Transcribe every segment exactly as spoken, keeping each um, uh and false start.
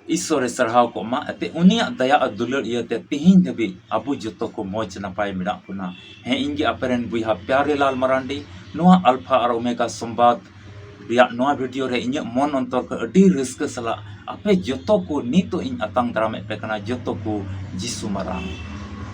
ᱤᱥᱥᱚᱨᱮ ᱥᱟᱨᱦᱟᱣ ᱠᱚᱜ ᱢᱟ, ᱮᱱᱛᱮ ᱩᱱᱤᱭᱟᱜ ᱫᱟᱭᱟ ᱟᱨ ᱫᱩᱞᱟᱹᱲ ᱤᱭᱟᱹᱛᱮ ᱛᱤᱦᱤᱧ ᱫᱷᱟᱹᱵᱤᱡ ᱟᱵᱚ ᱡᱚᱛᱚ ᱠᱚ ᱢᱚᱡᱽ ᱱᱟᱯᱟᱭ ᱢᱮᱱᱟᱜ ᱵᱚᱱᱟ᱾ ᱦᱮᱸ, ᱤᱧ ᱜᱮ ᱟᱯᱮ ᱨᱮᱱ ᱵᱚᱭᱦᱟ ᱯᱭᱟᱨᱮᱞᱟᱞ ᱢᱟᱨᱟᱱᱰᱤ, ᱱᱚᱣᱟ ᱟᱞᱯᱷᱟ ᱟᱨ ᱳᱢᱮᱜᱟ ᱥᱚᱢᱵᱟᱫ ᱨᱮᱭᱟᱜ ᱱᱚᱣᱟ ᱵᱷᱤᱰᱤᱭᱳ ᱨᱮ ᱤᱧᱟᱹᱜ ᱢᱚᱱ ᱚᱱᱛᱚᱨ ᱠᱷᱚᱱ ᱟᱹᱰᱤ ᱨᱟᱹᱥᱠᱟᱹ ᱥᱟᱞᱟᱜ ᱟᱯᱮ ᱡᱚᱛᱚ ᱠᱚ ᱱᱤᱛᱚᱜ ᱤᱧ ᱟᱛᱟᱝ ᱫᱟᱨᱟᱢᱮᱫ ᱯᱮ ᱠᱟᱱᱟ, ᱡᱚᱛᱚ ᱠᱚ ᱡᱤᱥᱩ ᱢᱟᱨᱟᱝ᱾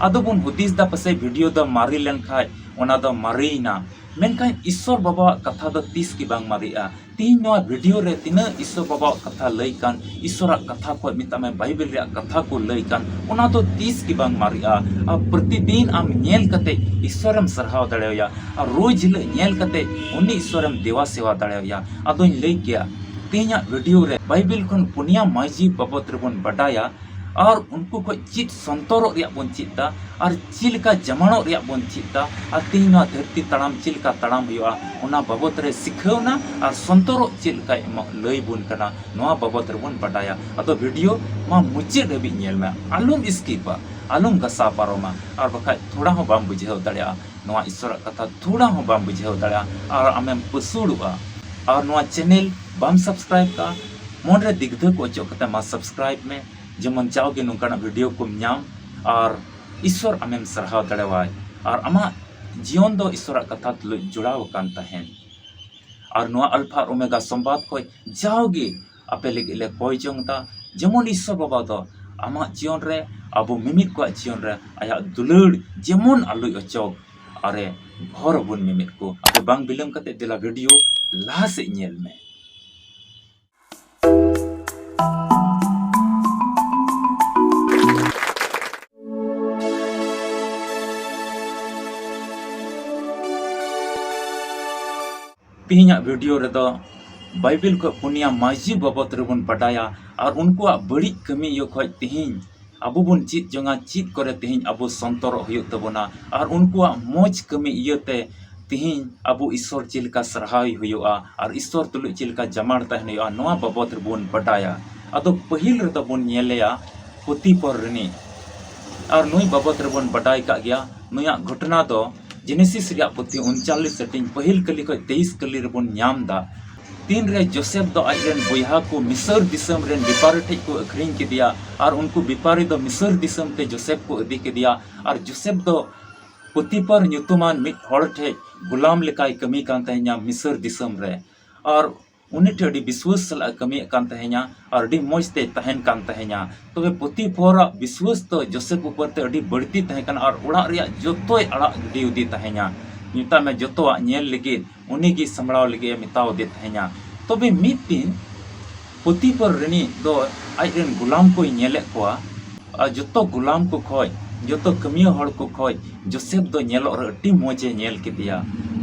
ᱟᱫᱚ ᱵᱚᱱ ᱦᱩᱫᱤᱥ ᱫᱟ ᱯᱟᱥᱮᱡ ᱵᱷᱤᱰᱤᱭᱳ ᱫᱚ ᱢᱟᱨᱮ ᱞᱮᱱᱠᱷᱟᱡ ᱚᱱᱟ ᱫᱚ ᱢᱟᱨᱮᱭᱮᱱᱟ, ᱢᱮᱱᱠᱷᱟᱱ ᱤᱥᱥᱚᱨ ᱵᱟᱵᱟᱣᱟᱜ ᱠᱟᱛᱷᱟ ᱫᱚ ᱛᱤᱥ ᱜᱮ ᱵᱟᱝ ᱢᱟᱨᱮᱜᱼᱟ᱾ ᱛᱤᱦᱤᱧ ᱱᱚᱣᱟ ᱵᱷᱤᱰᱤᱭᱳ ᱨᱮ ᱛᱤᱱᱟᱹᱜ ᱤᱥᱥᱚᱨ ᱵᱟᱵᱟᱣᱟᱜ ᱠᱟᱛᱷᱟ ᱞᱟᱹᱭ ᱠᱟᱱ, ᱤᱥᱥᱚᱨᱟᱜ ᱠᱟᱛᱷᱟ ᱠᱷᱚᱱ ᱢᱮᱛᱟᱜ ᱢᱮ ᱵᱟᱭᱵᱮᱞ ᱨᱮᱭᱟᱜ ᱠᱟᱛᱷᱟ ᱠᱚ ᱞᱟᱹᱭ ᱠᱟᱱ, ᱚᱱᱟ ᱫᱚ ᱛᱤᱥ ᱜᱮ ᱵᱟᱝ ᱢᱟᱨᱮᱜᱼᱟ᱾ ᱟᱨ ᱯᱨᱚᱛᱤᱫᱤᱱ ᱟᱢ ᱧᱮᱞ ᱠᱟᱛᱮ ᱤᱥᱥᱚᱨᱮᱢ ᱥᱟᱨᱦᱟᱣ ᱫᱟᱲᱮᱣᱟᱭᱟ, ᱟᱨ ᱨᱳᱡᱽ ᱦᱤᱞᱳᱜ ᱧᱮᱞ ᱠᱟᱛᱮ ᱩᱱᱤ ᱤᱥᱥᱚᱨᱮᱢ ᱫᱮᱣᱟ ᱥᱮᱣᱟ ᱫᱟᱲᱮᱣᱟᱭᱟ᱾ ᱟᱫᱚᱧ ᱞᱟᱹᱭ ᱠᱮᱭᱟ, ᱛᱮᱦᱮᱧᱟᱜ ᱵᱷᱤᱰᱤᱭᱳ ᱨᱮ ᱵᱟᱭᱵᱮᱞ ᱠᱷᱚᱱ ᱯᱩᱱᱭᱟ ᱢᱟᱹᱡᱷᱤ ᱵᱟᱵᱚᱫ ᱨᱮᱵᱚᱱ ᱵᱟᱰᱟᱭᱟ, ᱟᱨ ᱩᱱᱠᱩ ᱠᱷᱚᱱ ᱪᱮᱫ ᱥᱚᱱᱛᱚᱨᱚᱜ ᱨᱮᱭᱟᱜ ᱵᱚᱱ ᱪᱮᱫ ᱫᱟ, ᱟᱨ ᱪᱮᱫ ᱞᱮᱠᱟ ᱡᱟᱢᱟᱲᱚᱜ ᱨᱮᱭᱟᱜ ᱵᱚᱱ ᱪᱮᱫ ᱫᱟ, ᱟᱨ ᱛᱮᱦᱮᱧ ᱱᱚᱣᱟ ᱫᱷᱟᱹᱨᱛᱤ ᱛᱟᱲᱟᱢ ᱪᱮᱫ ᱞᱮᱠᱟ ᱛᱟᱲᱟᱢ ᱦᱩᱭᱩᱜᱼᱟ, ᱚᱱᱟ ᱵᱟᱵᱚᱫ ᱨᱮ ᱥᱤᱠᱷᱟᱹᱣᱱᱟ ᱟᱨ ᱥᱚᱱᱛᱚᱨᱚᱜ ᱪᱮᱫ ᱞᱮᱠᱟᱭ ᱮᱢᱚᱜ, ᱞᱟᱹᱭ ᱵᱚᱱ ᱠᱟᱱᱟ, ᱱᱚᱣᱟ ᱵᱟᱵᱚᱫ ᱨᱮᱵᱚᱱ ᱵᱟᱰᱟᱭᱟ᱾ ᱟᱫᱚ ᱵᱷᱤᱰᱤᱭᱳ ᱢᱟ ᱢᱩᱪᱟᱹᱫ ᱦᱟᱹᱵᱤᱡ ᱧᱮᱞ ᱢᱮ, ᱟᱞᱚᱢ ᱥᱠᱤᱯᱟ, ᱟᱞᱚᱢ ᱜᱷᱟᱥᱟᱣ ᱯᱟᱨᱚᱢᱟ, ᱟᱨ ᱵᱟᱠᱷᱟᱡ ᱛᱷᱚᱲᱟ ᱦᱚᱸ ᱵᱟᱢ ᱵᱩᱡᱷᱟᱹᱣ ᱫᱟᱲᱮᱭᱟᱜᱼᱟ᱾ ᱱᱚᱣᱟ ᱤᱥᱥᱚᱨᱟᱜ ᱠᱟᱛᱷᱟ ᱛᱷᱚᱲᱟ ᱦᱚᱸ ᱵᱟᱢ ᱵᱩᱡᱷᱟᱹᱣ ᱫᱟᱲᱮᱭᱟᱜᱼᱟ ᱟᱨ ᱟᱢᱮᱢ ᱯᱟᱹᱥᱩᱲᱚᱜᱼᱟ᱾ ᱟᱨ ᱱᱚᱣᱟ ᱪᱮᱱᱮᱞ ᱵᱟᱢ ᱥᱟᱵᱥᱠᱨᱟᱭᱤᱵ ᱠᱟᱜᱼᱟ, ᱢᱚᱱᱨᱮ ᱫᱤᱜᱽᱫᱷᱟᱹ ᱠᱚ ᱚᱪᱚᱜ ᱠᱟᱛᱮ ᱢᱟ ᱥᱟᱵᱥᱠᱨᱟᱭᱤᱵ ᱢᱮ, ᱡᱮᱢᱚᱱ ᱡᱟᱣᱜᱮ ᱱᱚᱝᱠᱟᱱᱟᱜ ᱵᱷᱤᱰᱤᱭᱳ ᱠᱚᱢ ᱧᱟᱢ ᱟᱨ ᱤᱥᱥᱚᱨ ᱟᱢᱮᱢ ᱥᱟᱨᱦᱟᱣ ᱫᱟᱲᱮᱣᱟᱭ ᱟᱨ ᱟᱢᱟᱜ ᱡᱤᱭᱚᱱ ᱫᱚ ᱤᱥᱥᱚᱨᱟᱜ ᱠᱟᱛᱷᱟ ᱛᱩᱞᱩᱡ ᱡᱚᱲᱟᱣ ᱟᱠᱟᱱ ᱛᱟᱦᱮᱱ᱾ ᱟᱨ ᱱᱚᱣᱟ ᱟᱞᱯᱷᱟ ᱟᱨ ᱳᱢᱮᱜᱟ ᱥᱚᱢᱵᱟᱫ ᱠᱷᱚᱱ ᱡᱟᱣᱜᱮ ᱟᱯᱮ ᱞᱟᱹᱜᱤᱫ ᱞᱮ ᱠᱚᱭ ᱡᱚᱝ ᱫᱟ, ᱡᱮᱢᱚᱱ ᱤᱥᱥᱚᱨ ᱵᱟᱵᱟ ᱫᱚ ᱟᱢᱟᱜ ᱡᱤᱭᱚᱱ ᱨᱮ, ᱟᱵᱚ ᱢᱤᱢᱤᱫ ᱠᱚᱣᱟᱜ ᱡᱤᱭᱚᱱ ᱨᱮ ᱟᱭᱟᱜ ᱫᱩᱞᱟᱹᱲ ᱡᱮᱢᱚᱱ ᱟᱞᱚᱭ ᱚᱪᱚᱜ, ᱟᱨᱮ ᱵᱷᱚᱨ ᱟᱵᱚᱱ ᱢᱤᱢᱤᱫ ᱠᱚ᱾ ᱟᱫᱚ ᱵᱟᱝ ᱵᱤᱞᱚᱢ ᱠᱟᱛᱮ ᱫᱮᱞᱟ ᱵᱷᱤᱰᱤᱭᱳ ᱞᱟᱦᱟ ᱥᱮᱫ ᱧᱮᱞ ᱢᱮ᱾ ᱛᱮᱦᱮᱧᱟᱜ ᱵᱷᱤᱰᱤᱭᱳ ᱨᱮᱫᱚ ᱵᱟᱭᱵᱮᱞ ᱠᱷᱚᱱ ᱯᱩᱱᱭᱟ ᱢᱟᱹᱡᱷᱤ ᱵᱟᱵᱚᱫ ᱨᱮᱵᱚᱱ ᱵᱟᱰᱟᱭᱟ ᱟᱨ ᱩᱱᱠᱩᱣᱟᱜ ᱵᱟᱹᱲᱤᱡ ᱠᱟᱹᱢᱤ ᱤᱭᱟᱹ ᱠᱷᱚᱱ ᱛᱮᱦᱮᱧ ᱟᱵᱚ ᱵᱚᱱ ᱪᱮᱫ ᱡᱚᱝᱟ, ᱪᱮᱫ ᱠᱚᱨᱮ ᱛᱮᱦᱮᱧ ᱟᱵᱚ ᱥᱚᱱᱛᱚᱨᱚᱜ ᱦᱩᱭᱩᱜ ᱛᱟᱵᱚᱱᱟ ᱟᱨ ᱩᱱᱠᱩᱣᱟᱜ ᱢᱚᱡᱽ ᱠᱟᱹᱢᱤ ᱤᱭᱟᱹᱛᱮ ᱛᱮᱦᱮᱧ ᱟᱵᱚ ᱤᱥᱥᱚᱨ ᱪᱮᱫ ᱞᱮᱠᱟ ᱥᱟᱨᱦᱟᱣ ᱦᱩᱭᱩᱜᱼᱟ ᱟᱨ ᱤᱥᱥᱚᱨ ᱛᱩᱞᱩᱡ ᱪᱮᱫ ᱞᱮᱠᱟ ᱡᱟᱢᱟᱲ ᱛᱟᱦᱮᱱ ᱦᱩᱭᱩᱜᱼᱟ, ᱱᱚᱣᱟ ᱵᱟᱵᱚᱫ ᱨᱮᱵᱚᱱ ᱵᱟᱰᱟᱭᱟ᱾ ᱟᱫᱚ ᱯᱟᱹᱦᱤᱞ ᱨᱮᱫᱚ ᱵᱚᱱ ᱧᱮᱞᱮᱭᱟ ᱯᱩᱛᱤᱯᱚᱨ ᱨᱤᱱᱤᱡ, ᱟᱨ ᱱᱩᱭ ᱵᱟᱵᱚᱫ ᱨᱮᱵᱚᱱ ᱵᱟᱰᱟᱭ ᱠᱟᱜ ᱜᱮᱭᱟ᱾ ᱱᱩᱭᱟᱜ ᱜᱷᱚᱴᱚᱱᱟ ᱫᱚ ᱡᱮᱱᱮᱥᱤᱥ ᱨᱮᱭᱟᱜ ᱯᱩᱛᱷᱤ ᱩᱱᱪᱟᱞᱞᱤᱥ ᱦᱟᱹᱴᱤᱧ ᱯᱟᱹᱦᱤᱞ ᱠᱟᱹᱞᱤ ᱠᱷᱚᱱ ᱛᱮᱭᱤᱥ ᱠᱟᱹᱞᱤ ᱨᱮᱵᱚᱱ ᱧᱟᱢ ᱫᱟ᱾ ᱛᱤᱱᱨᱮ ᱡᱳᱥᱮᱯ ᱫᱚ ᱟᱡ ᱨᱮᱱ ᱵᱚᱭᱦᱟ ᱠᱚ ᱢᱤᱥᱚᱨ ᱫᱤᱥᱚᱢ ᱨᱮᱱ ᱵᱮᱯᱟᱨᱤ ᱴᱷᱮᱡ ᱠᱚ ᱟᱹᱠᱷᱨᱤᱧ ᱠᱮᱫᱮᱭᱟ ᱟᱨ ᱩᱱᱠᱩ ᱵᱮᱯᱟᱨᱤ ᱫᱚ ᱢᱤᱥᱚᱨ ᱫᱤᱥᱚᱢ ᱛᱮ ᱡᱳᱥᱮᱯ ᱠᱚ ᱤᱫᱤ ᱠᱮᱫᱮᱭᱟ ᱟᱨ ᱡᱳᱥᱮᱯ ᱫᱚ ᱯᱚᱛᱤᱯᱚᱨ ᱧᱩᱛᱩᱢᱟᱱ ᱢᱤᱫ ᱦᱚᱲ ᱴᱷᱮᱡ ᱜᱩᱞᱟᱢ ᱞᱮᱠᱟᱭ ᱠᱟᱹᱢᱤ ᱠᱟᱱ ᱛᱟᱦᱮᱸᱧᱟ ᱢᱤᱥᱚᱨ ᱫᱤᱥᱚᱢ ᱨᱮ᱾ ᱟᱨ ᱩᱱᱤ ᱴᱷᱮᱱ ᱟᱹᱰᱤ ᱵᱤᱥᱣᱟᱹᱥ ᱥᱟᱞᱟᱜ ᱮ ᱠᱟᱹᱢᱤᱭᱮᱫ ᱠᱟᱱ ᱛᱟᱦᱮᱸᱧᱟ ᱟᱨ ᱟᱹᱰᱤ ᱢᱚᱡᱽ ᱛᱮᱭ ᱛᱟᱦᱮᱱ ᱠᱟᱱ ᱛᱟᱦᱮᱸᱧᱟ᱾ ᱛᱚᱵᱮ ᱯᱚᱛᱤᱯᱷᱚᱨᱟᱜ ᱵᱤᱥᱣᱟᱹᱥ ᱫᱚ ᱡᱳᱥᱮᱯ ᱩᱯᱚᱨ ᱛᱮ ᱟᱹᱰᱤ ᱵᱟᱹᱲᱛᱤ ᱛᱟᱦᱮᱸ ᱠᱟᱱᱟ ᱟᱨ ᱚᱲᱟᱜ ᱨᱮᱭᱟᱜ ᱡᱚᱛᱚᱭ ᱟᱲᱟᱜ ᱜᱤᱰᱤ ᱟᱫᱮ ᱛᱟᱦᱮᱸᱧᱟ᱾ ᱢᱮᱛᱟᱜ ᱢᱮ, ᱡᱚᱛᱚᱣᱟᱜ ᱧᱮᱞ ᱞᱟᱹᱜᱤᱫ ᱩᱱᱤ ᱜᱮ ᱥᱟᱢᱵᱲᱟᱣ ᱞᱟᱹᱜᱤᱫ ᱮ ᱢᱮᱛᱟᱣ ᱟᱫᱮ ᱛᱟᱦᱮᱸᱧᱟ᱾ ᱛᱚᱵᱮ ᱢᱤᱫ ᱫᱤᱱ ᱯᱚᱛᱤᱯᱷᱚᱨ ᱨᱤᱱᱤᱡ ᱫᱚ ᱟᱡ ᱨᱮᱱ ᱜᱩᱞᱟᱢ ᱠᱚᱭ ᱧᱮᱞᱮᱫ ᱠᱚᱣᱟ ᱟᱨ ᱡᱚᱛᱚ ᱜᱩᱞᱟᱢ ᱠᱚ ᱠᱷᱚᱡ, ᱡᱚᱛᱚ ᱠᱟᱹᱢᱤᱭᱟᱹ ᱦᱚᱲ ᱠᱚ ᱠᱷᱚᱡ ᱡᱳᱥᱮᱯ ᱫᱚ ᱧᱮᱞᱚᱜ ᱨᱮ ᱟᱹᱰᱤ ᱢᱚᱡᱽ ᱮ ᱧᱮᱞ ᱠᱮᱫᱮᱭᱟ᱾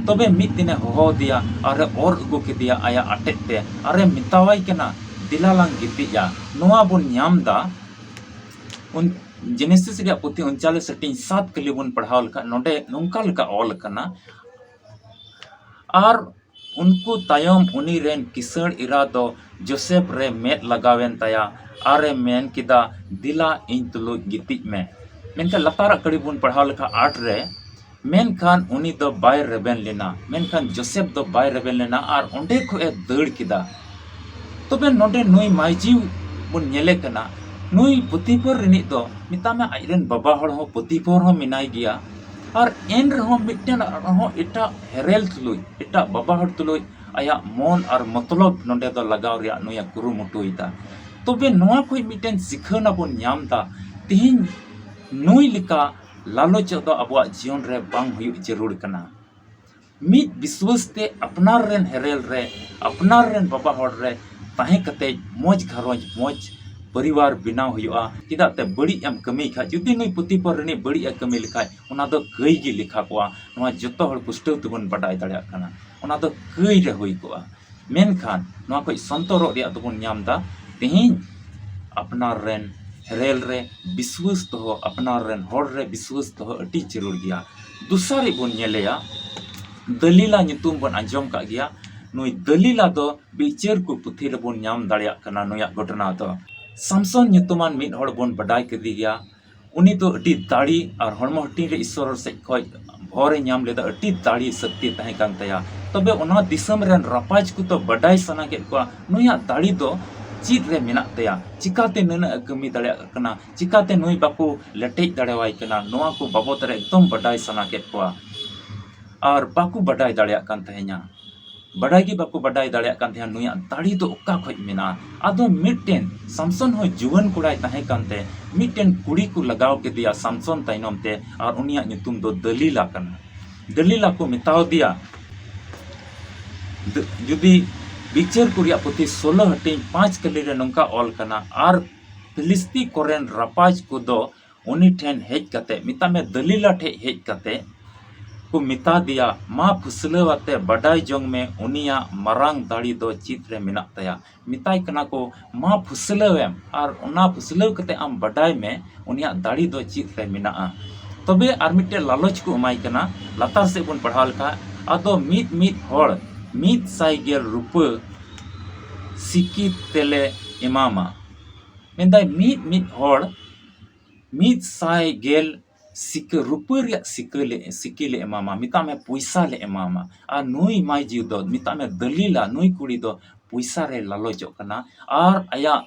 ᱛᱚᱵᱮ ᱢᱤᱫ ᱫᱤᱱᱮ ᱦᱚᱦᱚ ᱟᱫᱮᱭᱟ ᱟᱨᱮ ᱚᱨ ᱟᱹᱜᱩ ᱠᱮᱫᱮᱭᱟ ᱟᱭᱟᱜ ᱟᱴᱮᱫ ᱛᱮ ᱟᱨᱮ ᱢᱮᱛᱟᱣᱟᱭ ᱠᱟᱱᱟ, "ᱫᱮᱞᱟ ᱞᱟᱝ ᱜᱤᱛᱤᱡᱼᱟ᱾" ᱱᱚᱣᱟ ᱵᱚᱱ ᱧᱟᱢ ᱮᱫᱟ ᱩᱱ ᱡᱮᱱᱮᱥᱤᱥ ᱨᱮᱭᱟᱜ ᱯᱩᱛᱷᱤ ᱩᱱᱪᱟᱞᱤᱥ ᱦᱟᱹᱴᱤᱧ ᱥᱟᱛ ᱠᱟᱹᱞᱤ ᱵᱚᱱ ᱯᱟᱲᱦᱟᱣ ᱞᱮᱠᱷᱟᱱ ᱱᱚᱰᱮ ᱱᱚᱝᱠᱟ ᱞᱮᱠᱟ ᱚᱞ ᱟᱠᱟᱱᱟ, ᱟᱨ ᱩᱱᱠᱩ ᱛᱟᱭᱚᱢ ᱩᱱᱤ ᱨᱮᱱ ᱠᱤᱥᱟᱹᱬ ᱮᱨᱟ ᱫᱚ ᱡᱳᱥᱮᱯ ᱨᱮ ᱢᱮᱫ ᱞᱟᱜᱟᱣᱮᱱ ᱛᱟᱭᱟ ᱟᱨᱮ ᱢᱮᱱ ᱠᱮᱫᱟ, "ᱫᱮᱞᱟ ᱤᱧ ᱛᱩᱞᱩᱡ ᱜᱤᱛᱤᱡ ᱢᱮ᱾" ᱢᱮᱱᱠᱷᱟᱱ ᱞᱟᱛᱟᱨᱟᱜ ᱠᱟᱹᱲᱤ ᱵᱚᱱ ᱯᱟᱲᱦᱟᱣ ᱞᱮᱠᱷᱟᱱ ᱟᱴ ᱨᱮ, ᱢᱮᱱᱠᱷᱟᱱ ᱩᱱᱤ ᱫᱚ ᱵᱟᱭ ᱨᱮᱵᱮᱱ ᱞᱮᱱᱟ, ᱢᱮᱱᱠᱷᱟᱱ ᱡᱳᱥᱮᱯ ᱫᱚ ᱵᱟᱭ ᱨᱮᱵᱮᱱ ᱞᱮᱱᱟ ᱟᱨ ᱚᱸᱰᱮ ᱠᱷᱚᱱ ᱮ ᱫᱟᱹᱲ ᱠᱮᱫᱟ᱾ ᱛᱚᱵᱮ ᱱᱚᱰᱮ ᱱᱩᱭ ᱢᱟᱹᱭᱡᱤ ᱵᱚᱱ ᱧᱮᱞᱮ ᱠᱟᱱᱟ, ᱱᱩᱭ ᱯᱚᱛᱤᱯᱷᱚᱨ ᱨᱤᱱᱤᱡ ᱫᱚ ᱢᱮᱛᱟᱜ ᱢᱮ ᱟᱡ ᱨᱮᱱ ᱵᱟᱵᱟ ᱦᱚᱲ ᱦᱚᱸ ᱯᱚᱛᱤᱯᱷᱚᱨ ᱦᱚᱸ ᱢᱮᱱᱟᱭ ᱜᱮᱭᱟ, ᱟᱨ ᱮᱱ ᱨᱮᱦᱚᱸ ᱢᱤᱫᱴᱮᱱ ᱟᱨᱦᱚᱸ ᱮᱴᱟᱜ ᱦᱮᱨᱮᱞ ᱛᱩᱞᱩᱡ, ᱮᱴᱟᱜ ᱵᱟᱵᱟ ᱦᱚᱲ ᱛᱩᱞᱩᱡ ᱟᱭᱟᱜ ᱢᱚᱱ ᱟᱨ ᱢᱚᱛᱞᱚᱵ ᱱᱚᱰᱮ ᱫᱚ ᱞᱟᱜᱟᱣ ᱨᱮᱭᱟᱜ ᱱᱩᱭ ᱮ ᱠᱩᱨᱩᱢᱩᱴᱩᱭᱮᱫᱟ᱾ ᱛᱚᱵᱮ ᱱᱚᱣᱟ ᱠᱷᱚᱱ ᱢᱤᱫᱴᱮᱱ ᱥᱤᱠᱷᱟᱹᱣᱱᱟ ᱵᱚᱱ ᱧᱟᱢ ᱮᱫᱟ, ᱛᱮᱦᱮᱧ ᱱᱩᱭ ᱞᱮᱠᱟ ᱞᱟᱞᱚᱪᱚᱜ ᱫᱚ ᱟᱵᱚᱣᱟᱜ ᱡᱤᱭᱚᱱ ᱨᱮ ᱵᱟᱝ ᱦᱩᱭᱩᱜ ᱡᱟᱹᱨᱩᱲ ᱠᱟᱱᱟ᱾ ᱢᱤᱫ ᱵᱤᱥᱣᱟᱹᱥ ᱛᱮ ᱟᱯᱱᱟᱨ ᱨᱮᱱ ᱦᱮᱨᱮᱞ ᱨᱮ, ᱟᱯᱱᱟᱨ ᱨᱮᱱ ᱵᱟᱵᱟ ᱦᱚᱲ ᱨᱮ ᱛᱟᱦᱮᱸ ᱠᱟᱛᱮ ᱢᱚᱡᱽ ᱜᱷᱟᱨᱚᱸᱡᱽ, ᱢᱚᱡᱽ ᱯᱚᱨᱤᱵᱟᱨ ᱵᱮᱱᱟᱣ ᱦᱩᱭᱩᱜᱼᱟ᱾ ᱪᱮᱫᱟᱜ ᱛᱮ ᱵᱟᱹᱲᱤᱡ ᱮᱢ ᱠᱟᱹᱢᱤᱭ ᱠᱷᱟᱡ, ᱡᱩᱫᱤ ᱱᱩᱭ ᱯᱚᱛᱤᱯᱷᱚᱨ ᱨᱤᱱᱤᱡ ᱵᱟᱹᱲᱤᱡ ᱮ ᱠᱟᱹᱢᱤ ᱞᱮᱠᱷᱟᱡ, ᱚᱱᱟ ᱫᱚ ᱠᱟᱹᱭ ᱜᱮ ᱞᱮᱠᱷᱟ ᱠᱚᱜᱼᱟ᱾ ᱱᱚᱣᱟ ᱡᱚᱛᱚ ᱦᱚᱲ ᱯᱩᱥᱴᱟᱹᱣ ᱛᱮᱵᱚᱱ ᱵᱟᱰᱟᱭ ᱫᱟᱲᱮᱭᱟᱜ ᱠᱟᱱᱟ, ᱚᱱᱟ ᱫᱚ ᱠᱟᱹᱭ ᱨᱮ ᱦᱩᱭ ᱠᱚᱜᱼᱟ᱾ ᱢᱮᱱᱠᱷᱟᱱ ᱱᱚᱣᱟ ᱠᱷᱚᱡ ᱥᱚᱱᱛᱚᱨᱚᱜ ᱨᱮᱭᱟᱜ ᱫᱚᱵᱚᱱ ᱧᱟᱢ ᱮᱫᱟ᱾ ᱛᱮᱦᱮᱧ ᱟᱯᱱᱟᱨ ᱨᱮᱱ ᱦᱮᱨᱮᱞ ᱨᱮ ᱵᱤᱥᱣᱟᱹᱥ ᱫᱚᱦᱚ, ᱟᱯᱱᱟᱨ ᱨᱮᱱ ᱦᱚᱲ ᱨᱮ ᱵᱤᱥᱣᱟᱹᱥ ᱫᱚᱦᱚ ᱟᱹᱰᱤ ᱡᱟᱹᱨᱩᱲ ᱜᱮᱭᱟ᱾ ᱫᱚᱥᱟᱨᱤᱡ ᱵᱚᱱ ᱧᱮᱞᱮᱭᱟ, ᱫᱟᱹᱞᱤᱞᱟ ᱧᱩᱛᱩᱢ ᱵᱚᱱ ᱟᱸᱡᱚᱢ ᱠᱟᱜ ᱜᱮᱭᱟ᱾ ᱱᱩᱭ ᱫᱟᱹᱞᱤᱞᱟ ᱫᱚ ᱵᱤᱪᱟᱹᱨ ᱠᱚ ᱯᱩᱛᱷᱤ ᱨᱮᱵᱚᱱ ᱧᱟᱢ ᱫᱟᱲᱮᱭᱟᱜ ᱠᱟᱱᱟ ᱱᱩᱭᱟᱜ ᱜᱷᱚᱴᱚᱱᱟ ᱫᱚ᱾ ᱥᱟᱢᱥᱚᱱ ᱧᱩᱛᱩᱢᱟᱱ ᱢᱤᱫ ᱦᱚᱲ ᱵᱚᱱ ᱵᱟᱰᱟᱭ ᱠᱮᱫᱮ ᱜᱮᱭᱟ᱾ ᱩᱱᱤ ᱫᱚ ᱟᱹᱰᱤ ᱫᱟᱲᱮ ᱟᱨ ᱦᱚᱲᱢᱚ ᱦᱟᱹᱴᱤᱧ ᱨᱮ ᱤᱥᱚᱨ ᱥᱮᱫ ᱠᱷᱚᱡ ᱵᱷᱚᱨ ᱮ ᱧᱟᱢ ᱞᱮᱫᱟ, ᱟᱹᱰᱤ ᱫᱟᱲᱮ ᱥᱚᱠᱛᱤ ᱛᱟᱦᱮᱸ ᱠᱟᱱ ᱛᱟᱭᱟ᱾ ᱛᱚᱵᱮ ᱚᱱᱟ ᱫᱤᱥᱚᱢ ᱨᱮᱱ ᱨᱟᱯᱟᱡᱽ ᱠᱚᱫᱚ ᱵᱟᱰᱟᱭ ᱥᱟᱱᱟ ᱠᱮᱫ ᱠᱚᱣᱟ, ᱱᱩᱭᱟᱜ ᱫᱟᱲᱮ ᱫᱚ ᱪᱮᱫ ᱨᱮ ᱢᱮᱱᱟᱜ ᱛᱟᱭᱟ, ᱪᱤᱠᱟᱛᱮ ᱱᱩᱱᱟᱹᱜ ᱮ ᱠᱟᱹᱢᱤ ᱫᱟᱲᱮᱭᱟᱜ ᱠᱟᱱᱟ, ᱪᱤᱠᱟᱛᱮ ᱱᱩᱭ ᱵᱟᱠᱚ ᱞᱮᱴᱮᱡ ᱫᱟᱲᱮᱣᱟᱭ ᱠᱟᱱᱟ, ᱱᱚᱣᱟ ᱠᱚ ᱵᱟᱵᱚᱫ ᱨᱮ ᱮᱠᱫᱚᱢ ᱵᱟᱰᱟᱭ ᱥᱟᱱᱟ ᱠᱮᱫ ᱠᱚᱣᱟ᱾ ᱟᱨ ᱵᱟᱠᱚ ᱵᱟᱰᱟᱭ ᱫᱟᱲᱮᱭᱟᱜ ᱠᱟᱱ ᱛᱟᱦᱮᱸᱧᱟ, ᱵᱟᱰᱟᱭ ᱜᱮ ᱵᱟᱠᱚ ᱵᱟᱰᱟᱭ ᱫᱟᱲᱮᱭᱟᱜ ᱠᱟᱱ ᱛᱟᱦᱮᱸᱱᱟ ᱱᱩᱭᱟᱜ ᱫᱟᱲᱮ ᱫᱚ ᱚᱠᱟ ᱠᱷᱚᱡ ᱢᱮᱱᱟᱜᱼᱟ᱾ ᱟᱫᱚ ᱢᱤᱫᱴᱮᱱ ᱥᱟᱢᱥᱚᱱ ᱦᱚᱸ ᱡᱩᱣᱟᱹᱱ ᱠᱚᱲᱟᱭ ᱛᱟᱦᱮᱸ ᱠᱟᱱᱛᱮ ᱢᱤᱫᱴᱮᱱ ᱠᱩᱲᱤ ᱠᱚ ᱞᱟᱜᱟᱣ ᱠᱮᱫᱮᱭᱟ ᱥᱟᱢᱥᱚᱱ ᱛᱟᱭᱱᱚᱢ ᱛᱮ, ᱟᱨ ᱩᱱᱤᱭᱟᱜ ᱧᱩᱛᱩᱢ ᱫᱚ ᱫᱟᱹᱞᱤᱞᱟ ᱠᱟᱱᱟ᱾ ᱫᱟᱹᱞᱤᱞᱟ ᱠᱚ ᱢᱮᱛᱟᱣ ᱫᱮᱭᱟ, ᱫ-, ᱡᱩᱫᱤ ᱵᱤᱪᱟᱹᱨ ᱠᱚ ᱨᱮᱭᱟᱜ ᱯᱩᱛᱷᱤ ᱥᱳᱞᱳ ᱦᱟᱹᱴᱤᱧ ᱯᱟᱸᱪ ᱠᱟᱹᱞᱤ ᱨᱮ ᱱᱚᱝᱠᱟ ᱚᱞ ᱠᱟᱱᱟ, ᱟᱨ ᱯᱷᱤᱞᱤᱥᱛᱤ ᱠᱚᱨᱮᱱ ᱨᱟᱯᱟᱡᱽ ᱠᱚᱫᱚ ᱩᱱᱤ ᱴᱷᱮᱱ ᱦᱮᱡ ᱠᱟᱛᱮ, ᱢᱮᱛᱟᱜ ᱢᱮ ᱫᱟᱹᱞᱤᱞᱟ ᱴᱷᱮᱡ ᱦᱮᱡ ᱠᱟᱛᱮ ᱠᱚ ᱢᱮᱛᱟ ᱫᱮᱭᱟ, ᱢᱟ ᱯᱷᱩᱥᱞᱟᱹᱣ ᱟᱛᱮ ᱵᱟᱰᱟᱭ ᱡᱚᱝ ᱢᱮ ᱩᱱᱤᱭᱟᱜ ᱢᱟᱨᱟᱝ ᱫᱟᱲᱮ ᱫᱚ ᱪᱮᱫ ᱨᱮ ᱢᱮᱱᱟᱜ ᱛᱟᱭᱟ᱾ ᱢᱮᱛᱟᱭ ᱠᱟᱱᱟ ᱠᱚ, ᱢᱟ ᱯᱷᱩᱥᱞᱟᱹᱣ ᱮᱢ, ᱟᱨ ᱚᱱᱟ ᱯᱷᱩᱥᱞᱟᱹᱣ ᱠᱟᱛᱮ ᱟᱢ ᱵᱟᱰᱟᱭ ᱢᱮ ᱩᱱᱤᱭᱟᱜ ᱫᱟᱲᱮ ᱫᱚ ᱪᱮᱫ ᱨᱮ ᱢᱮᱱᱟᱜᱼᱟ᱾ ᱛᱚᱵᱮ ᱟᱨ ᱢᱤᱫᱴᱮᱱ ᱞᱟᱞᱚᱪ ᱠᱚ ᱮᱢᱟᱭ ᱠᱟᱱᱟ᱾ ᱞᱟᱛᱟᱨ ᱥᱮᱫ ᱵᱚᱱ ᱯᱟᱲᱦᱟᱣ ᱞᱮᱠᱷᱟᱱ, ᱟᱫᱚ ᱢᱤᱫ ᱢᱤᱫ ᱦᱚᱲ ᱢᱤᱫ ᱥᱟᱭ ᱜᱮᱞ ᱨᱩᱯᱟᱹ ᱥᱤᱠᱤ ᱛᱮᱞᱮ ᱮᱢᱟᱢᱟ᱾ ᱢᱮᱱᱫᱟᱭ, ᱢᱤᱫ ᱢᱤᱫ ᱦᱚᱲ ᱢᱤᱫ ᱥᱟᱭ ᱜᱮᱞ ᱥᱤᱠᱟᱹ, ᱨᱩᱯᱟᱹ ᱨᱮᱭᱟᱜ ᱥᱤᱠᱟᱹ ᱞᱮ, ᱥᱤᱠᱤ ᱞᱮ ᱮᱢᱟᱢᱟ, ᱢᱮᱛᱟᱜ ᱢᱮ ᱯᱚᱭᱥᱟ ᱞᱮ ᱮᱢᱟᱢᱟ᱾ ᱟᱨ ᱱᱩᱭ ᱢᱟᱹᱭ ᱡᱤᱣᱤ ᱫᱚ, ᱢᱮᱛᱟᱜ ᱢᱮ ᱫᱟᱹᱞᱤᱞᱟ, ᱱᱩᱭ ᱠᱩᱲᱤ ᱫᱚ ᱯᱚᱭᱥᱟ ᱨᱮ ᱞᱟᱞᱚᱪᱚᱜ ᱠᱟᱱᱟ᱾ ᱟᱨ ᱟᱭᱟᱜ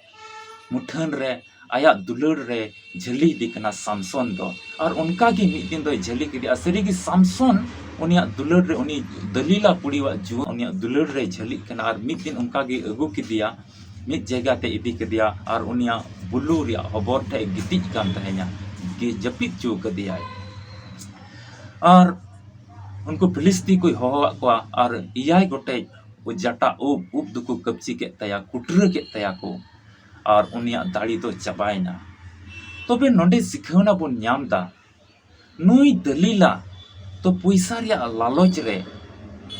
ᱢᱩᱴᱷᱟᱹᱱ ᱨᱮ, ᱟᱭᱟᱜ ᱫᱩᱞᱟᱹᱲ ᱨᱮ ᱡᱷᱟᱹᱞᱤ ᱤᱫᱤ ᱠᱟᱱᱟ ᱥᱟᱢᱥᱚᱱ ᱫᱚ᱾ ᱟᱨ ᱚᱱᱠᱟ ᱜᱮ ᱢᱤᱫ ᱫᱤᱱ ᱫᱚᱭ ᱡᱷᱟᱹᱞᱤ ᱠᱮᱫᱮᱭᱟ᱾ ᱥᱟᱹᱨᱤ ᱜᱮ ᱥᱟᱢᱥᱚᱱ ᱩᱱᱤᱭᱟᱜ ᱫᱩᱞᱟᱹᱲ ᱨᱮ, ᱩᱱᱤ ᱫᱟᱹᱞᱤᱞᱟ ᱠᱩᱲᱤᱣᱟᱜ ᱡᱩᱣᱟᱹᱱ ᱩᱱᱤᱭᱟᱜ ᱫᱩᱞᱟᱹᱲ ᱨᱮ ᱡᱷᱟᱹᱞᱤᱜ ᱠᱟᱱᱟ᱾ ᱟᱨ ᱢᱤᱫ ᱫᱤᱱ ᱚᱱᱠᱟ ᱜᱮ ᱟᱹᱜᱩ ᱠᱮᱫᱮᱭᱟ, ᱢᱤᱫ ᱡᱟᱭᱜᱟ ᱛᱮ ᱤᱫᱤ ᱠᱮᱫᱮᱭᱟ, ᱟᱨ ᱩᱱᱤᱭᱟᱜ ᱵᱩᱞᱩ ᱨᱮᱭᱟᱜ ᱦᱚᱵᱚᱨ ᱴᱷᱮᱡ ᱮ ᱜᱤᱛᱤᱡ ᱠᱟᱱ ᱛᱟᱦᱮᱸᱱᱟ, ᱜᱮ ᱡᱟᱹᱯᱤᱫ ᱦᱚᱪᱚ ᱠᱟᱫᱮᱭᱟᱭ᱾ ᱟᱨ ᱩᱱᱠᱩ ᱯᱷᱤᱞᱤᱥᱛᱤ ᱠᱚᱭ ᱦᱚᱦᱚᱣᱟᱫ ᱠᱚᱣᱟ, ᱟᱨ ᱮᱭᱟᱭ ᱜᱚᱴᱮᱡ ᱡᱟᱴᱟ ᱩᱵ, ᱩᱵ ᱫᱚᱠᱚ ᱠᱟᱹᱯᱪᱤ ᱠᱮᱫ ᱛᱟᱭᱟ, ᱠᱩᱴᱨᱟᱹ ᱠᱮᱫ ᱛᱟᱭᱟ ᱠᱚ, ᱟᱨ ᱩᱱᱤᱭᱟᱜ ᱫᱟᱲᱮ ᱫᱚ ᱪᱟᱵᱟᱭᱮᱱᱟ᱾ ᱛᱚᱵᱮ ᱱᱚᱰᱮ ᱥᱤᱠᱷᱟᱹᱣᱱᱟ ᱵᱚᱱ ᱧᱟᱢ ᱫᱟ, ᱱᱩᱭ ᱫᱟᱹᱞᱤᱞᱟ ᱛᱚ ᱯᱚᱭᱥᱟ ᱨᱮᱭᱟᱜ ᱞᱟᱞᱚᱪ ᱨᱮ,